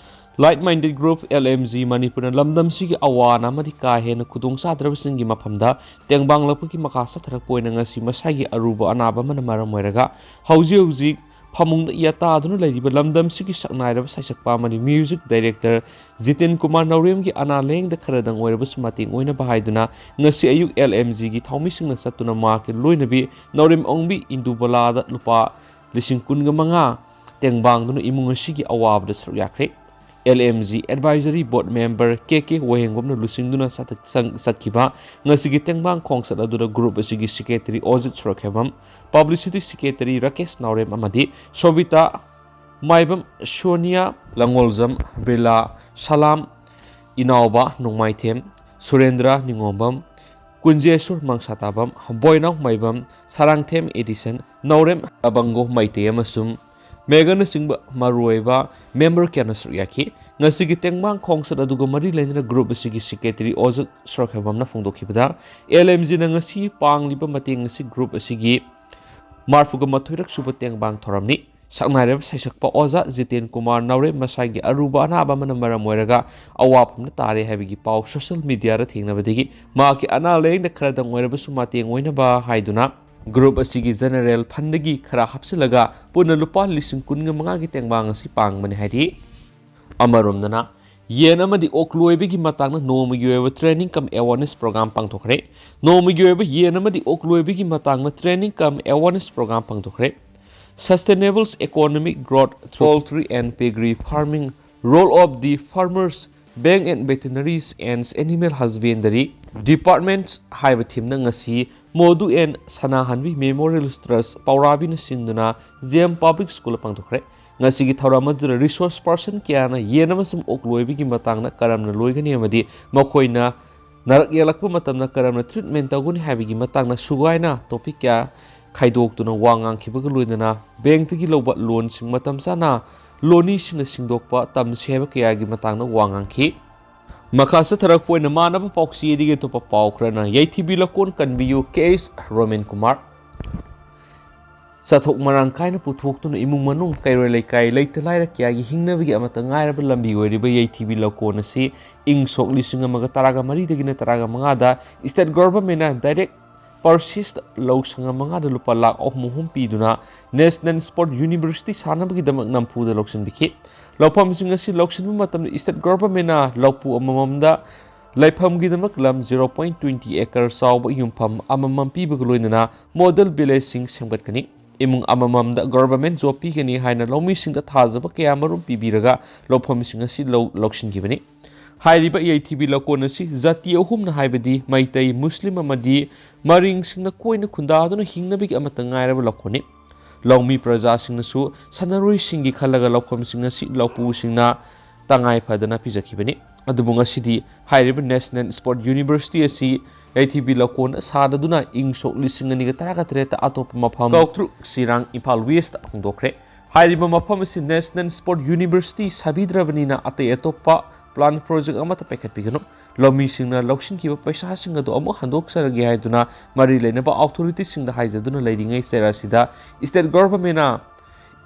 Like Minded Group, L M G, ꯃꯅꯤꯄꯨꯔꯅ ꯂꯝꯗꯝꯁꯤꯒꯤ ꯑꯋꯥ ꯑꯅꯥ ꯑꯃꯗꯤ ꯀꯥ ꯍꯦꯟꯅ ꯈꯨꯗꯣꯡꯆꯥꯗ꯭ꯔꯕꯁꯤꯡꯒꯤ ꯃꯐꯝꯗ ꯇꯦꯡꯕꯥꯡꯂꯛꯄꯒꯤ ꯃꯈꯥ ꯆꯠꯊꯔꯛꯄ ꯑꯣꯏꯅ ꯉꯁꯤ ꯃꯁꯥꯒꯤ ꯑꯔꯨꯕ ꯑꯅꯥꯕ ꯑꯃꯅ ꯃꯔꯝ ꯑꯣꯏꯔꯒ ꯍꯧꯖꯤꯛ ꯍꯧꯖꯤꯛ ꯐꯃꯨꯡꯗ ꯌꯥꯇꯥꯗꯨꯅ ꯂꯩꯔꯤꯕ ꯂꯝꯗꯝꯁꯤꯒꯤ ꯁꯛꯅꯥꯏꯔꯕ ꯁꯩꯁꯛꯄ ꯑꯃꯗꯤ ꯃ꯭ꯌꯨꯖꯤꯛ ꯗꯥꯏꯔꯦꯛꯇꯔ ꯖꯤꯇꯦꯟ ꯀꯨꯃꯥꯔ ꯅꯥꯎꯔꯦꯝꯒꯤ ꯑꯅꯥ ꯂꯥꯌꯦꯡꯗ ꯈꯔꯗꯪ ꯑꯣꯏꯔꯕꯁꯨ ꯃꯇꯦꯡ ꯑꯣꯏꯅꯕ ꯍꯥꯏꯗꯨꯅ ꯉꯁꯤ ꯑꯌꯨꯛ ꯑꯦꯜ ꯑꯦꯝ ꯖꯤꯒꯤ ꯊꯧꯃꯤꯁꯤꯡꯅ ꯆꯠꯇꯨꯅ ꯃꯍꯥꯛꯀꯤ ꯂꯣꯏꯅꯕꯤ ꯅꯥꯎꯔꯦꯝ ꯑꯣꯡꯕꯤ ꯏꯟꯗꯨꯕꯂꯥꯗ ꯂꯨꯄꯥ ꯂꯤꯁꯤꯡ ꯀꯨꯟꯒ ꯃꯉꯥ ꯇꯦꯡꯕꯥꯡꯗꯨꯅ ꯏꯃꯨꯡ ꯑꯁꯤꯒꯤ ꯑꯋꯥꯕꯗ ꯁꯔꯨꯛ ꯌꯥꯈ꯭ꯔꯦ꯫ L M G Advisory Board Member K K ꯋꯥꯍꯦꯡꯕꯝꯅ ꯂꯨꯆꯤꯡꯗꯨꯅ ꯆꯠꯊ-, ꯆꯪ-, ꯆꯠꯈꯤꯕ ꯉꯁꯤꯒꯤ ꯇꯦꯡꯕꯥꯡ ꯈꯣꯡꯆꯠ ꯑꯗꯨꯗ group ꯑꯁꯤꯒꯤ Secretary ꯑꯣꯖꯤꯠ ꯁꯨꯔꯈꯦꯕꯝ, Publicity Secretary ꯔꯥꯀꯦꯁ ꯅꯥꯎꯔꯦꯝ ꯑꯃꯗꯤ ꯁꯣꯕꯤꯇꯥ ꯃꯥꯏꯕꯝ, ꯁꯣꯅꯤꯌꯥ ꯂꯪꯉꯣꯜꯖꯝ, ꯕꯤꯔꯂꯥ ꯁꯂꯥꯝ, ꯏꯅꯥꯎꯕ ꯅꯣꯡꯃꯥꯏꯊꯦꯝ, ꯁꯨꯔꯦꯟꯗ꯭ꯔ ꯅꯤꯉꯣꯝꯕꯝ, ꯀꯨꯟꯖꯦꯁꯨꯔ ꯃꯪꯁꯥꯇꯥꯕꯝ, ꯕꯣꯏꯅꯥꯎ ꯃꯥꯏꯕꯝ, ꯁꯥꯔꯥꯡꯊꯦꯝ ꯑꯦꯗꯤꯁꯟ, ꯅꯥꯎꯔꯦꯝ ꯑꯕꯪꯒꯣ ꯃꯩꯇꯩ ꯑꯃꯁꯨꯡ ꯃꯦꯒꯔꯅꯆꯤꯡꯕ ꯃꯔꯨꯑꯣꯏꯕ member ꯀꯌꯥꯅ ꯁꯔꯨꯛ ꯌꯥꯈꯤ꯫ ꯉꯁꯤꯒꯤ ꯇꯦꯡꯕꯥꯡ ꯈꯣꯡꯆꯠ ꯑꯗꯨꯒ ꯃꯔꯤ ꯂꯩꯅꯅ group ꯑꯁꯤꯒꯤ Secretary ꯑꯣꯖꯤꯠ ꯁꯨꯔꯈꯦꯕꯝꯅ ꯐꯣꯡꯗꯣꯛꯈꯤꯕꯗ, L M Gꯅ ꯉꯁꯤ ꯄꯥꯡꯂꯤꯕ ꯃꯇꯦꯡ ꯑꯁꯤ group ꯑꯁꯤꯒꯤ ꯃꯔꯐꯨꯒ ꯃꯥꯊꯣꯏꯔꯛ ꯁꯨꯕ ꯇꯦꯡꯕꯥꯡ ꯊꯧꯔꯝꯅꯤ꯫ ꯁꯛꯅꯥꯏꯔꯕ ꯁꯩꯁꯛꯄ ꯑꯣꯖꯥ ꯖꯤꯇꯦꯟ ꯀꯨꯃꯥꯔ ꯅꯥꯎꯔꯦꯝ ꯃꯁꯥꯒꯤ ꯑꯔꯨꯕ ꯑꯅꯥꯕ ꯑꯃꯅ ꯃꯔꯝ ꯑꯣꯏꯔꯒ ꯑꯋꯥꯐꯝꯗ ꯇꯥꯔꯦ ꯍꯥꯏꯕꯒꯤ ꯄꯥꯎ social mediaꯗ ꯊꯦꯡꯅꯕꯗꯒꯤ ꯃꯍꯥꯛꯀꯤ ꯑꯅꯥ ꯂꯥꯌꯦꯡꯗ ꯈꯔꯗꯪ ꯑꯣꯏꯔꯕꯁꯨ ꯃꯇꯦꯡ ꯑꯣꯏꯅꯕ ꯍꯥꯏꯗꯨꯅ group ꯑꯁꯤꯒꯤ general fundꯗꯒꯤ ꯈꯔ ꯍꯥꯞꯆꯤꯜꯂꯒ ꯄꯨꯟꯅ ꯂꯨꯄꯥ ꯂꯤꯁꯤꯡ ꯀꯨꯟꯒ ꯃꯉꯥꯒꯤ ꯇꯦꯡꯕꯥꯡ ꯑꯁꯤ ꯄꯥꯡꯕꯅꯤ ꯍꯥꯏꯔꯤ꯫ ꯑꯃꯔꯣꯝꯗꯅ ꯌꯦꯟ ꯑꯃꯗꯤ ꯑꯣꯛ ꯂꯣꯏꯕꯒꯤ ꯃꯇꯥꯡꯗ ꯅꯣꯡꯃꯒꯤ ꯑꯣꯏꯕ training cum awareness program ꯄꯥꯡꯊꯣꯛꯈ꯭ꯔꯦ꯫ ꯅꯣꯡꯃꯒꯤ ꯑꯣꯏꯕ ꯌꯦꯟ ꯑꯃꯗꯤ ꯑꯣꯛ ꯂꯣꯏꯕꯒꯤ ꯃꯇꯥꯡꯗ training cum awareness program ꯄꯥꯡꯊꯣꯛꯈ꯭ꯔꯦ꯫ Sustainable economic growth, poultry and piggery farming, role of the farmers, bank and veterinaries and animal husbandry departments ꯍꯥꯏꯕ themeꯅ ꯉꯁꯤ ꯃꯣꯗꯨ ꯑꯦꯟ ꯁꯅꯥꯍꯟꯕꯤ Memorial Trust ꯄꯥꯎꯔꯥꯕꯤꯅ ꯁꯤꯟꯗꯨꯅ J M Public Schoolꯗ ꯄꯥꯡꯊꯣꯛꯈ꯭ꯔꯦ꯫ ꯉꯁꯤꯒꯤ ꯊꯧꯔꯝ ꯑꯗꯨꯗ resource person ꯀꯌꯥꯅ ꯌꯦꯟ ꯑꯃꯁꯨꯡ ꯑꯣꯛ ꯂꯣꯏꯕꯒꯤ ꯃꯇꯥꯡꯗ ꯀꯔꯝꯅ ꯂꯣꯏꯒꯅꯤ ꯑꯃꯗꯤ ꯃꯈꯣꯏꯅ ꯅꯥꯔꯛ ꯌꯦꯛꯂꯛꯄ ꯃꯇꯝꯗ ꯀꯔꯝꯅ treatment ꯇꯧꯒꯅꯤ ꯍꯥꯏꯕꯒꯤ ꯃꯇꯥꯡꯗ ꯁꯨꯒꯥꯏꯅ topic ꯀꯌꯥ ꯈꯥꯏꯗꯣꯛꯇꯨꯅ ꯋꯥ ꯉꯥꯡꯈꯤꯕꯒ ꯂꯣꯏꯅꯅ bankꯇꯒꯤ ꯂꯧꯕ loanꯁꯤꯡ ꯃꯇꯝ ꯆꯥꯅ ꯂꯣꯅꯤꯁꯤꯡꯅ ꯁꯤꯡꯗꯣꯛꯄ ꯇꯝꯁꯤ ꯍꯥꯏꯕ ꯀꯌꯥꯒꯤ ꯃꯇꯥꯡꯗ ꯋꯥ ꯉꯥꯡꯈꯤ꯫ ꯃꯈꯥ ꯆꯠꯊꯔꯛꯄ ꯑꯣꯏꯅ ꯃꯥꯟꯅꯕ ꯄꯥꯎꯆꯦꯗꯒꯤ ꯑꯇꯣꯞꯄ ꯄꯥꯎ ꯈꯔꯅ ꯌꯩꯊꯤꯕꯤ ꯂꯧꯀꯣꯟ ꯀꯟꯕꯤꯌꯨ ꯀꯦ ꯑꯦꯁ ꯔꯣꯃꯦꯟ ꯀꯨꯃꯥꯔ꯫ ꯆꯥꯊꯣꯛ ꯃꯔꯥꯡ ꯀꯥꯏꯅ ꯄꯨꯊꯣꯛꯇꯨꯅ ꯏꯃꯨꯡ ꯃꯅꯨꯡ, ꯀꯩꯔꯣꯏ ꯂꯩꯀꯥꯏ, ꯂꯩꯇ ꯂꯥꯏꯔ ꯀꯌꯥꯒꯤ ꯍꯤꯡꯅꯕꯒꯤ ꯑꯃꯠꯇ ꯉꯥꯏꯔꯕ ꯂꯝꯕꯤ ꯑꯣꯏꯔꯤꯕ ꯌꯩꯊꯤꯕꯤ ꯂꯧꯀꯣꯟ ꯑꯁꯤ ꯏꯪ ꯁꯣꯛ ꯂꯤꯁꯤꯡ ꯑꯃꯒ ꯇꯔꯥꯒ ꯃꯔꯤꯗꯒꯤꯅ ꯇꯔꯥꯒ ꯃꯉꯥꯗ state governmentꯅ direct purchase ꯂꯧ ꯁꯪꯉꯝ ꯃꯉꯥꯗ ꯂꯨꯄꯥ ꯂꯥꯈ ꯑꯍꯨꯝ ꯑꯍꯨꯝ ꯄꯤꯗꯨꯅ National Sport University ꯁꯥꯅꯕꯒꯤꯗꯃꯛ ꯅꯝꯐꯨꯗ ꯂꯧꯁꯤꯟꯕꯤꯈꯤ꯫ ꯂꯧꯐꯝꯁꯤꯡ ꯑꯁꯤ ꯂꯧꯁꯤꯟꯕ ꯃꯇꯝꯗ state governmentꯅ ꯂꯧꯄꯨ ꯑꯃꯃꯝꯗ ꯂꯩꯐꯝꯒꯤꯗꯃꯛ ꯂꯝ zero point twenty acre ꯆꯥꯎꯕ ꯌꯨꯝꯐꯝ ꯑꯃꯃꯝ ꯄꯤꯕꯒ ꯂꯣꯏꯅꯅ model villageꯁꯤꯡ ꯁꯦꯝꯒꯠꯀꯅꯤ꯫ ꯏꯃꯨꯡ ꯑꯃꯃꯝꯗ ꯒꯣꯚꯔꯟꯃꯦꯟꯠ ꯖꯣꯕ ꯄꯤꯒꯅꯤ ꯍꯥꯏꯅ ꯂꯧꯃꯤꯁꯤꯡꯗ ꯊꯥꯖꯕ ꯀꯌꯥ ꯃꯔꯨꯝ ꯄꯤꯕꯤꯔꯒ ꯂꯧꯐꯝꯁꯤꯡ ꯑꯁꯤ ꯂꯧ ꯂꯧꯁꯤꯟꯈꯤꯕꯅꯤ꯫ ꯍꯥꯏꯔꯤꯕ ꯌꯩꯊꯤꯕꯤ ꯂꯧꯀꯣꯟ ꯑꯁꯤ ꯖꯥꯇꯤ ꯑꯍꯨꯝꯅ, ꯍꯥꯏꯕꯗꯤ ꯃꯩꯇꯩ, ꯃꯨꯁꯂꯤꯝ ꯑꯃꯗꯤ ꯃꯔꯤꯡꯁꯤꯡꯅ ꯀꯣꯏꯅ ꯈꯨꯟꯗꯥꯗꯨꯅ ꯍꯤꯡꯅꯕꯒꯤ ꯑꯃꯠꯇ ꯉꯥꯏꯔꯕ ꯂꯧꯀꯣꯟꯅꯤ꯫ ꯂꯧꯃꯤ ꯄ꯭ꯔꯖꯥꯁꯤꯡꯅꯁꯨ ꯁꯥꯟꯅꯔꯣꯏꯁꯤꯡꯒꯤ ꯈꯜꯂꯒ ꯂꯧꯐꯝꯁꯤꯡ ꯑꯁꯤ ꯂꯧꯄꯨꯁꯤꯡꯅ ꯇꯉꯥꯏ ꯐꯗꯅ ꯄꯤꯖꯈꯤꯕꯅꯤ꯫ ꯑꯗꯨꯕꯨ ꯉꯁꯤꯗꯤ ꯍꯥꯏꯔꯤꯕ ꯅꯦꯁꯅꯦꯜ ꯁ꯭ꯄꯣꯔꯠ ꯌꯨꯅꯤꯚꯔꯁꯤꯇꯤ ꯑꯁꯤ ꯌꯩꯊꯤꯕꯤ ꯂꯧꯀꯣꯟꯗ ꯁꯥꯗꯗꯨꯅ ꯏꯪ ꯁꯣꯛ ꯂꯤꯁꯤꯡ ꯑꯅꯤꯒ ꯇꯔꯥꯒ ꯇꯔꯦꯠꯇ ꯑꯇꯣꯞꯄ ꯃꯐꯝ ꯀꯧꯇ꯭ꯔꯨꯛ, ꯆꯤꯔꯥꯡ, ꯏꯝꯐꯥꯜ ꯋꯦꯁꯇ ꯍꯣꯡꯗꯣꯛꯈ꯭ꯔꯦ꯫ ꯍꯥꯏꯔꯤꯕ ꯃꯐꯝ ꯑꯁꯤ ꯅꯦꯁꯅꯦꯜ ꯁ꯭ꯄꯣꯔꯠ ꯌꯨꯅꯤꯚꯔꯁꯤꯇꯤ ꯁꯥꯕꯤꯗ꯭ꯔꯕꯅꯤꯅ ꯑꯇꯩ ꯑꯇꯣꯞꯄ ꯄ꯭ꯂꯥꯟ ꯄ꯭ꯔꯣꯖꯦꯛ ꯑꯃꯠꯇ ꯄꯥꯏꯈꯠꯄꯤꯒꯅꯨ꯫ ꯂꯧꯃꯤꯁꯤꯡꯅ ꯂꯧꯁꯤꯟꯈꯤꯕ ꯄꯩꯁꯥꯁꯤꯡ ꯑꯗꯨ ꯑꯃꯨꯛ ꯍꯟꯗꯣꯛꯆꯔꯒꯦ ꯍꯥꯏꯗꯨꯅ ꯃꯔꯤ ꯂꯩꯅꯕ ꯑꯣꯊꯣꯔꯤꯇꯤꯁꯤꯡꯗ ꯍꯥꯏꯖꯗꯨꯅ ꯂꯩꯔꯤꯉꯩ ꯆꯩꯔꯥꯁꯤꯗ ꯁ꯭ꯇꯦꯠ ꯒꯣꯚꯔꯟꯃꯦꯟꯠꯅ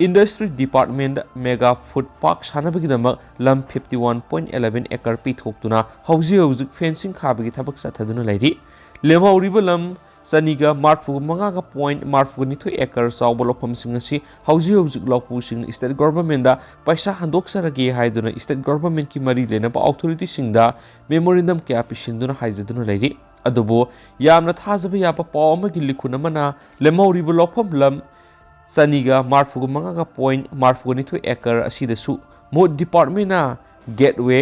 ꯏꯟꯗꯁꯇ꯭ꯔꯤ ꯗꯤꯄꯥꯔꯠꯃꯦꯟꯠꯇ ꯃꯦꯒꯥ ꯐꯨꯗ ꯄꯥꯔꯛ ꯁꯥꯟꯅꯕꯒꯤꯗꯃꯛ ꯂꯝ fifty one point eleven acre ꯄꯤꯊꯣꯛꯇꯨꯅ ꯍꯧꯖꯤꯛ ꯍꯧꯖꯤꯛ ꯐꯦꯟꯁꯤꯡ ꯈꯥꯕꯒꯤ ꯊꯕꯛ ꯆꯠꯊꯗꯨꯅ ꯂꯩꯔꯤ꯫ ꯂꯦꯝꯍꯧꯔꯤꯕ ꯂꯝ ꯆꯅꯤꯒ ꯃꯔꯐꯨ ꯃꯉꯥꯒ ꯄꯣꯏꯟꯠ ꯃꯔꯐꯨꯒ ꯅꯤꯊꯣꯏ ꯑꯦꯀꯔ ꯆꯥꯎꯕ ꯂꯧꯐꯝꯁꯤꯡ ꯑꯁꯤ ꯍꯧꯖꯤꯛ ꯍꯧꯖꯤꯛ ꯂꯧꯄꯨꯁꯤꯡꯅ ꯁ꯭ꯇꯦꯠ ꯒꯣꯚꯔꯟꯃꯦꯟꯠꯇ ꯄꯩꯁꯥ ꯍꯟꯗꯣꯛꯆꯔꯒꯦ ꯍꯥꯏꯗꯨꯅ ꯁ꯭ꯇꯦꯠ ꯒꯣꯚꯔꯟꯃꯦꯟꯠꯀꯤ ꯃꯔꯤ ꯂꯩꯅꯕ ꯑꯣꯊꯣꯔꯤꯇꯤꯁꯤꯡꯗ ꯃꯦꯃꯣꯔꯦꯟꯗꯝ ꯀꯌꯥ ꯄꯤꯁꯤꯟꯗꯨꯅ ꯍꯥꯏꯖꯗꯨꯅ ꯂꯩꯔꯤ꯫ ꯑꯗꯨꯕꯨ ꯌꯥꯝꯅ ꯊꯥꯖꯕ ꯌꯥꯕ ꯄꯥꯎ ꯑꯃꯒꯤ ꯂꯤꯈꯨꯟ ꯑꯃꯅ ꯂꯦꯝꯍꯧꯔꯤꯕ ꯂꯧꯐꯝ ꯂꯝ ꯆꯅꯤꯒ ꯃꯔꯐꯨꯒ ꯃꯉꯥꯒ ꯄꯣꯏꯟꯠ ꯃꯔꯐꯨꯒ ꯅꯤꯊꯣꯏ ꯑꯦꯀꯔ ꯑꯁꯤꯗꯁꯨ ꯃꯨꯠ ꯗꯤꯄꯥꯔꯠꯃꯦꯟꯠꯅ ꯒꯦꯠꯋꯦ,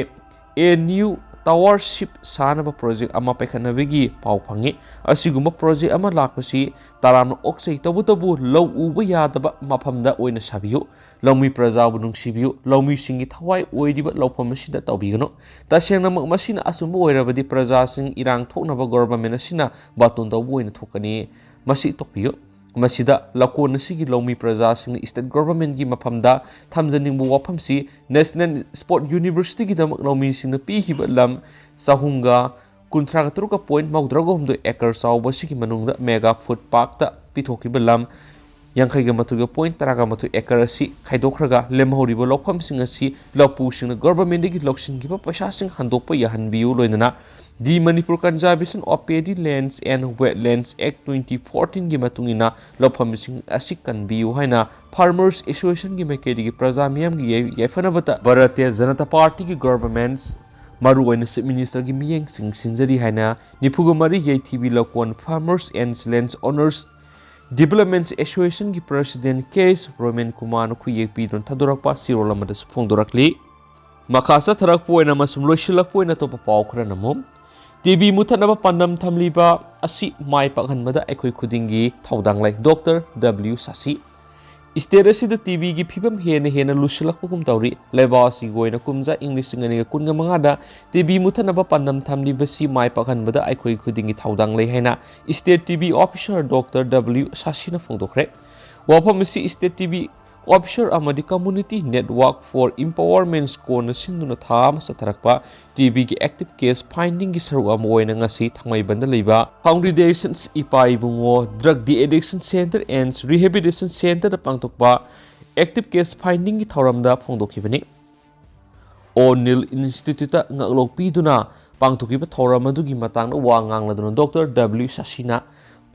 ꯑꯦ ꯅ꯭ꯌꯨ ꯇꯥꯋꯔꯁꯤꯞ ꯁꯥꯅꯕ ꯄ꯭ꯔꯣꯖꯦꯛ ꯑꯃ ꯄꯥꯏꯈꯠꯅꯕꯒꯤ ꯄꯥꯎ ꯐꯪꯉꯤ꯫ ꯑꯁꯤꯒꯨꯝꯕ ꯄ꯭ꯔꯣꯖꯦꯛ ꯑꯃ ꯂꯥꯛꯄꯁꯤ ꯇꯔꯥꯝꯅ ꯑꯣꯛꯆꯩ꯫ ꯇꯧꯕꯇꯕꯨ ꯂꯧ ꯎꯕ ꯌꯥꯗꯕ ꯃꯐꯝꯗ ꯑꯣꯏꯅ ꯁꯥꯕꯤꯌꯨ꯫ ꯂꯧꯃꯤ ꯄ꯭ꯔꯖꯥꯕꯨ ꯅꯨꯡꯁꯤꯕꯤꯌꯨ꯫ ꯂꯧꯃꯤꯁꯤꯡꯒꯤ ꯊꯋꯥꯏ ꯑꯣꯏꯔꯤꯕ ꯂꯧꯐꯝ ꯑꯁꯤꯗ ꯇꯧꯕꯤꯒꯅꯨ꯫ ꯇꯁꯦꯡꯅꯃꯛ ꯃꯁꯤꯅ ꯑꯆꯨꯝꯕ ꯑꯣꯏꯔꯕꯗꯤ ꯄ꯭ꯔꯖꯥꯁꯤꯡ ꯏꯔꯥꯡ ꯊꯣꯛꯅꯕ ꯒꯣꯚꯔꯟꯃꯦꯟꯠ ꯑꯁꯤꯅ ꯕꯥꯇꯣꯟ ꯇꯧꯕ ꯑꯣꯏꯅ ꯊꯣꯛꯀꯅꯤ꯫ ꯃꯁꯤ ꯇꯣꯛꯄꯤꯌꯨ꯫ ꯃꯁꯤꯗ ꯂꯧꯀꯣꯟ ꯑꯁꯤꯒꯤ ꯂꯧꯃꯤ ꯄ꯭ꯔꯖꯥꯁꯤꯡꯅ ꯁ꯭ꯇꯦꯠ ꯒꯣꯚꯔꯟꯃꯦꯟꯠꯀꯤ ꯃꯐꯝꯗ ꯊꯝꯖꯅꯤꯡꯕ ꯋꯥꯐꯝꯁꯤ ꯅꯦꯁꯅꯦꯜ ꯁ꯭ꯄꯣꯔꯠ ꯌꯨꯅꯤꯚꯔꯁꯤꯇꯤꯒꯤꯗꯃꯛ ꯂꯧꯃꯤꯁꯤꯡꯅ ꯄꯤꯈꯤꯕ ꯂꯝ ꯆꯍꯨꯝꯒ ꯀꯨꯟꯊ꯭ꯔꯥꯒ ꯇꯔꯨꯛꯀ ꯄꯣꯏꯟꯠ ꯃꯧꯗ꯭ꯔꯥꯒ ꯍꯨꯝꯗꯣꯏ ꯑꯦꯀꯔ ꯆꯥꯎꯕ ꯑꯁꯤꯒꯤ ꯃꯅꯨꯡꯗ ꯃꯦꯒꯥ ꯐꯨꯗ ꯄꯥꯔꯛꯇ ꯄꯤꯊꯣꯛꯈꯤꯕ ꯂꯝ ꯌꯥꯡꯈꯩꯒ ꯃꯥꯊꯣꯏꯒ ꯄꯣꯏꯟꯠ ꯇꯔꯥꯒ ꯃꯥꯊꯣꯏ ꯑꯦꯀꯔ ꯑꯁꯤ ꯈꯥꯏꯗꯣꯛꯈ꯭ꯔꯒ ꯂꯦꯝꯍꯧꯔꯤꯕ ꯂꯧꯐꯝꯁꯤꯡ ꯑꯁꯤ ꯂꯧꯄꯨꯁꯤꯡꯅ ꯒꯣꯚꯔꯟꯃꯦꯟꯠꯇꯒꯤ ꯂꯧꯁꯤꯟꯈꯤꯕ ꯄꯩꯁꯥꯁꯤꯡ ꯍꯟꯗꯣꯛꯄ ꯌꯥꯍꯟꯕꯤꯌꯨ꯫ ꯂꯣꯏꯅꯅ The Manipur Conservation of Paddy Lands and Wetlands Act twenty fourteen ꯒꯤ ꯃꯇꯨꯡ ꯏꯟꯅ ꯂꯧꯐꯝꯁꯤꯡ ꯑꯁꯤ ꯀꯟꯕꯤꯌꯨ ꯍꯥꯏꯅ ꯐꯥꯔꯃꯔꯁ ꯑꯦꯁꯣꯁꯤꯌꯦꯁꯟꯒꯤ ꯃꯥꯏꯀꯩꯗꯒꯤ ꯄ꯭ꯔꯖꯥ ꯃꯤꯌꯥꯝꯒꯤ ꯌꯥꯏ-, ꯌꯥꯏꯐꯅꯕꯇ ꯚꯥꯔꯇꯤꯌ ꯖꯅꯇꯥ ꯄꯥꯔꯇꯤꯒꯤ ꯒꯣꯚꯔꯟꯃꯦꯟꯠ, ꯃꯔꯨꯑꯣꯏꯅ ꯆꯤꯐ ꯃꯤꯅꯤꯁꯇꯔꯒꯤ ꯃꯤꯠꯌꯦꯡꯁꯤꯡ ꯁꯤꯟꯖꯔꯤ ꯍꯥꯏꯅ ꯅꯤꯐꯨꯒ ꯃꯔꯤ ꯌꯩꯊꯤꯕꯤ ꯂꯧꯀꯣꯟ farmers and lands owners Development Associationꯒꯤ President K S Roman Kumarꯅ ꯈꯨꯠꯌꯦꯛ ꯄꯤꯗꯨꯅ ꯊꯥꯗꯣꯔꯛꯄ ꯆꯦꯔꯣꯜ ꯑꯃꯗꯁꯨ ꯐꯣꯡꯗꯣꯔꯛꯂꯤ꯫ ꯃꯈꯥ ꯆꯠꯊꯔꯛꯄ ꯑꯣꯏꯅ ꯑꯃꯁꯨꯡ ꯂꯣꯏꯁꯤꯜꯂꯛꯄ ꯑꯣꯏꯅ ꯑꯇꯣꯞꯄ ꯄꯥꯎ ꯈꯔ ꯅꯝꯃꯨ꯫ ꯇꯤ ꯕꯤ ꯃꯨꯊꯠꯅꯕ ꯄꯥꯟꯗꯝ ꯊꯝꯂꯤꯕ ꯑꯁꯤ ꯃꯥꯏ ꯄꯥꯛꯍꯟꯕꯗ ꯑꯩꯈꯣꯏ ꯈꯨꯗꯤꯡꯒꯤ ꯊꯧꯗꯥꯡ ꯂꯩ꯫ ꯗꯣꯛꯇꯔ ꯗꯕ꯭ꯂꯤꯎ ꯁꯥꯁꯤ꯫ State ꯑꯁꯤꯗ ꯇꯤ ꯕꯤꯒꯤ ꯐꯤꯕꯝ ꯍꯦꯟꯅ ꯍꯦꯟꯅ ꯂꯨꯁꯤꯜꯂꯛꯄꯒꯨꯝ ꯇꯧꯔꯤ꯫ ꯂꯩꯕꯥꯛ ꯑꯁꯤꯒꯤ ꯑꯣꯏꯅ ꯀꯨꯝꯖꯥ ꯏꯪ ꯂꯤꯁꯤꯡ ꯑꯅꯤꯒ ꯀꯨꯟꯒ ꯃꯉꯥꯗ ꯇꯤ ꯕꯤ ꯃꯨꯊꯠꯅꯕ ꯄꯥꯟꯗꯝ ꯊꯝꯂꯤꯕꯁꯤ ꯃꯥꯏ ꯄꯥꯛꯍꯟꯕꯗ ꯑꯩꯈꯣꯏ ꯈꯨꯗꯤꯡꯒꯤ ꯊꯧꯗꯥꯡ ꯂꯩ ꯍꯥꯏꯅ State T B Officer doctor W ꯁꯥꯁꯤꯅ ꯐꯣꯡꯗꯣꯛꯈ꯭ꯔꯦ꯫ ꯋꯥꯐꯝ ꯑꯁꯤ State T B Officer ꯑꯃꯗꯤ Community Network for Empowerment ꯀꯣꯟꯅ ꯁꯤꯟꯗꯨꯅ ꯊꯥ ꯑꯃ ꯆꯠꯊꯔꯛꯄ ꯇꯤ ꯕꯤꯒꯤ active case findingꯒꯤ ꯁꯔꯨꯛ ꯑꯃ ꯑꯣꯏꯅ ꯉꯁꯤ ꯊꯥꯡꯃꯩꯕꯟꯗ ꯂꯩꯕ Congregations ꯏꯄꯥ ꯏꯕꯨꯡꯉꯣ Drug De-Addiction Center and Rehabilitation Centerꯗ ꯄꯥꯡꯊꯣꯛꯄ active case findingꯒꯤ ꯊꯧꯔꯝꯗ ꯐꯣꯡꯗꯣꯛꯈꯤꯕꯅꯤ꯫ O'Neill Instituteꯇ ꯉꯛꯂꯣꯛ ꯄꯤꯗꯨꯅ ꯄꯥꯡꯊꯣꯛꯈꯤꯕ ꯊꯧꯔꯝ ꯑꯗꯨꯒꯤ ꯃꯇꯥꯡꯗ ꯋꯥ ꯉꯥꯡꯂꯗꯨꯅ ꯗꯣꯛꯇꯔ ꯗꯕ꯭ꯂꯤꯎ ꯁꯥꯁꯤꯅ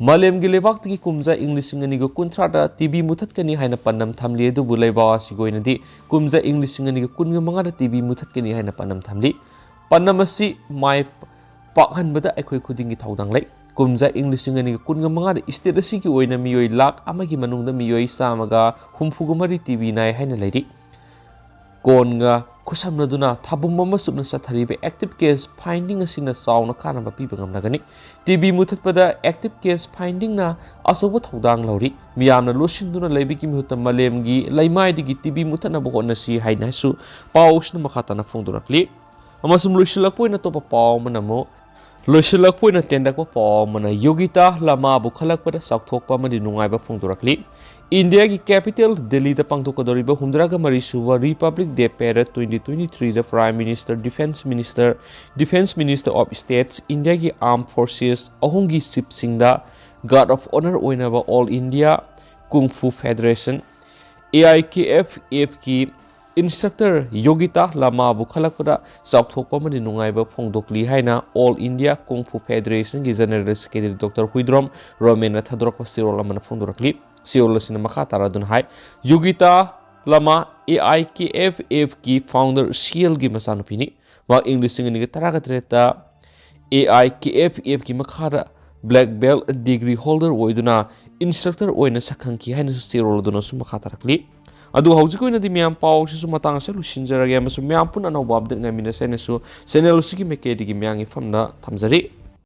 ꯃꯥꯂꯦꯝꯒꯤ ꯂꯩꯕꯥꯛꯇꯒꯤ ꯀꯨꯝꯖꯥ ꯏꯪ ꯂꯤꯁꯤꯡ ꯑꯅꯤꯒ ꯀꯨꯟꯊ꯭ꯔꯥꯗ ꯇꯤ ꯕꯤ ꯃꯨꯊꯠꯀꯅꯤ ꯍꯥꯏꯅ ꯄꯥꯟꯗꯝ ꯊꯝꯂꯤ, ꯑꯗꯨꯕꯨ ꯂꯩꯕꯥꯛ ꯑꯁꯤꯒꯤ ꯑꯣꯏꯅꯗꯤ ꯀꯨꯝꯖꯥ ꯏꯪ ꯂꯤꯁꯤꯡ ꯑꯅꯤꯒ ꯀꯨꯟꯒ ꯃꯉꯥꯗ ꯇꯤ ꯕꯤ ꯃꯨꯊꯠꯀꯅꯤ ꯍꯥꯏꯅ ꯄꯥꯟꯗꯝ ꯊꯝꯂꯤ꯫ ꯄꯥꯟꯗꯝ ꯑꯁꯤ ꯃꯥꯏ ꯄꯥꯛꯍꯟꯕꯗ ꯑꯩꯈꯣꯏ ꯈꯨꯗꯤꯡꯒꯤ ꯊꯧꯗꯥꯡ ꯂꯩ꯫ ꯀꯨꯝꯖꯥ ꯏꯪ ꯂꯤꯁꯤꯡ ꯑꯅꯤꯒ ꯀꯨꯟꯒ ꯃꯉꯥꯗ state ꯑꯁꯤꯒꯤ ꯑꯣꯏꯅ ꯃꯤꯑꯣꯏ ꯂꯥꯈ ꯑꯃꯒꯤ ꯃꯅꯨꯡꯗ ꯃꯤꯑꯣꯏ ꯆꯥꯝꯃꯒ ꯍꯨꯝꯐꯨꯒ ꯃꯔꯤ ꯇꯤ ꯕꯤ ꯅꯥꯏ ꯍꯥꯏꯅ ꯂꯩꯔꯤ꯫ ꯀꯣꯟꯒ ꯈꯨꯠꯁꯝꯅꯗꯨꯅ ꯊꯥꯕꯨꯝ ꯑꯃ ꯆꯨꯞꯅ ꯆꯠꯊꯔꯤꯕ active case finding ꯑꯁꯤꯅ ꯆꯥꯎꯅ ꯀꯥꯟꯅꯕ ꯄꯤꯕ ꯉꯝꯂꯒꯅꯤ꯫ ꯇꯤ ꯕꯤ ꯃꯨꯊꯠꯄꯗ active case findingꯅ ꯑꯆꯧꯕ ꯊꯧꯗꯥꯡ ꯂꯧꯔꯤ꯫ ꯃꯤꯌꯥꯝꯅ ꯂꯣꯠꯁꯤꯟꯗꯨꯅ ꯂꯩꯕꯒꯤ ꯃꯍꯨꯠꯇ ꯃꯥꯂꯦꯝꯒꯤ ꯂꯩꯃꯥꯏꯗꯒꯤ ꯇꯤ ꯕꯤ ꯃꯨꯊꯠꯅꯕ ꯍꯣꯠꯅꯁꯤ ꯍꯥꯏꯅꯁꯨ ꯄꯥꯎꯁꯤꯅ ꯃꯈꯥ ꯇꯥꯅ ꯐꯣꯡꯗꯣꯔꯛꯂꯤ꯫ ꯑꯃꯁꯨꯡ ꯂꯣꯏꯁꯤꯜꯂꯛꯄ ꯑꯣꯏꯅ ꯑꯇꯣꯞꯄ ꯄꯥꯎ ꯑꯃꯅ ꯑꯃꯨꯛ ꯂꯣꯏꯁꯤꯜꯂꯛꯄ ꯑꯣꯏꯅ ꯇꯦꯟꯗꯛꯄ ꯄꯥꯎ ꯑꯃꯅ ꯌꯣꯒꯤꯇꯥ ꯂꯃꯥꯕꯨ ꯈꯜꯂꯛꯄꯗ ꯆꯥꯎꯊꯣꯛꯄ ꯑꯃꯗꯤ ꯅꯨꯡꯉꯥꯏꯕ ꯐꯣꯡꯗꯣꯔꯛꯂꯤ꯫ ꯏꯟꯗꯤꯌꯥꯒꯤ capital ꯗꯦꯜꯂꯤꯗ ꯄꯥꯡꯊꯣꯛꯀꯗꯧꯔꯤꯕ ꯍꯨꯝꯗ꯭ꯔꯥꯒ ꯃꯔꯤ ꯁꯨꯕ Republic Day Parade twenty twenty threeꯗ Prime Minister, Defence Minister, Defence Minister of States, ꯏꯟꯗꯤꯌꯥꯒꯤ Armed Forces ꯑꯍꯨꯝꯒꯤ chiefꯁꯤꯡꯗ Guard of Honour ꯑꯣꯏꯅꯕ All India Kung Fu Federation, A I K F Fꯀꯤ instructor ꯌꯣꯒꯤꯇꯥ ꯂꯃꯥꯕꯨ ꯈꯜꯂꯛꯄꯗ ꯆꯥꯎꯊꯣꯛꯄ ꯑꯃꯗꯤ ꯅꯨꯡꯉꯥꯏꯕ ꯐꯣꯡꯗꯣꯛꯂꯤ ꯍꯥꯏꯅ All India Kung Fu Federationꯒꯤ General Secretary doctor Huidrom ꯔꯣꯃꯦꯟꯅ ꯊꯥꯗꯣꯔꯛꯄ ꯆꯦꯔꯣꯜ ꯑꯃꯅ ꯐꯣꯡꯗꯣꯔꯛꯂꯤ꯫ ꯆꯦꯔꯣꯜ ꯑꯁꯤꯅ ꯃꯈꯥ ꯇꯥꯔꯗꯨꯅ ꯍꯥꯏ, ꯌꯣꯒꯤꯇꯥ ꯂꯃꯥ A I K F Fꯀꯤ founder ꯁꯤ ꯑꯦꯜꯒꯤ ꯃꯆꯥꯅꯨꯄꯤꯅꯤ꯫ ꯃꯍꯥꯛ ꯏꯪ ꯂꯤꯁꯤꯡ ꯑꯅꯤꯒ ꯇꯔꯥꯒ ꯇꯔꯦꯠꯇ A I K F Fꯀꯤ ꯃꯈꯥꯗ black belt degree holder ꯑꯣꯏꯗꯨꯅ instructor ꯑꯣꯏꯅ ꯁꯛꯈꯪꯈꯤ ꯍꯥꯏꯅꯁꯨ ꯆꯦꯔꯣꯜ ꯑꯗꯨꯅꯁꯨ ꯃꯈꯥ ꯇꯥꯔꯛꯂꯤ꯫ ꯑꯗꯨ ꯍꯧꯖꯤꯛꯀꯤ ꯑꯣꯏꯅꯗꯤ ꯃꯌꯥꯝ ꯄꯥꯎ ꯑꯁꯤꯁꯨ ꯃꯇꯥꯡ ꯑꯁꯤꯗ ꯂꯣꯏꯁꯤꯟꯖꯔꯒꯦ ꯑꯃꯁꯨꯡ ꯃꯌꯥꯝ ꯄꯨꯟꯅ ꯑꯅꯧꯕ update ꯉꯥꯏꯃꯤꯟꯅꯁꯦ ꯍꯥꯏꯅꯁꯨ channel ꯑꯁꯤꯒꯤ ꯃꯥꯏꯀꯩꯗꯒꯤ ꯃꯌꯥꯝꯒꯤ ꯐꯝꯅ ꯊꯝꯖꯔꯤ꯫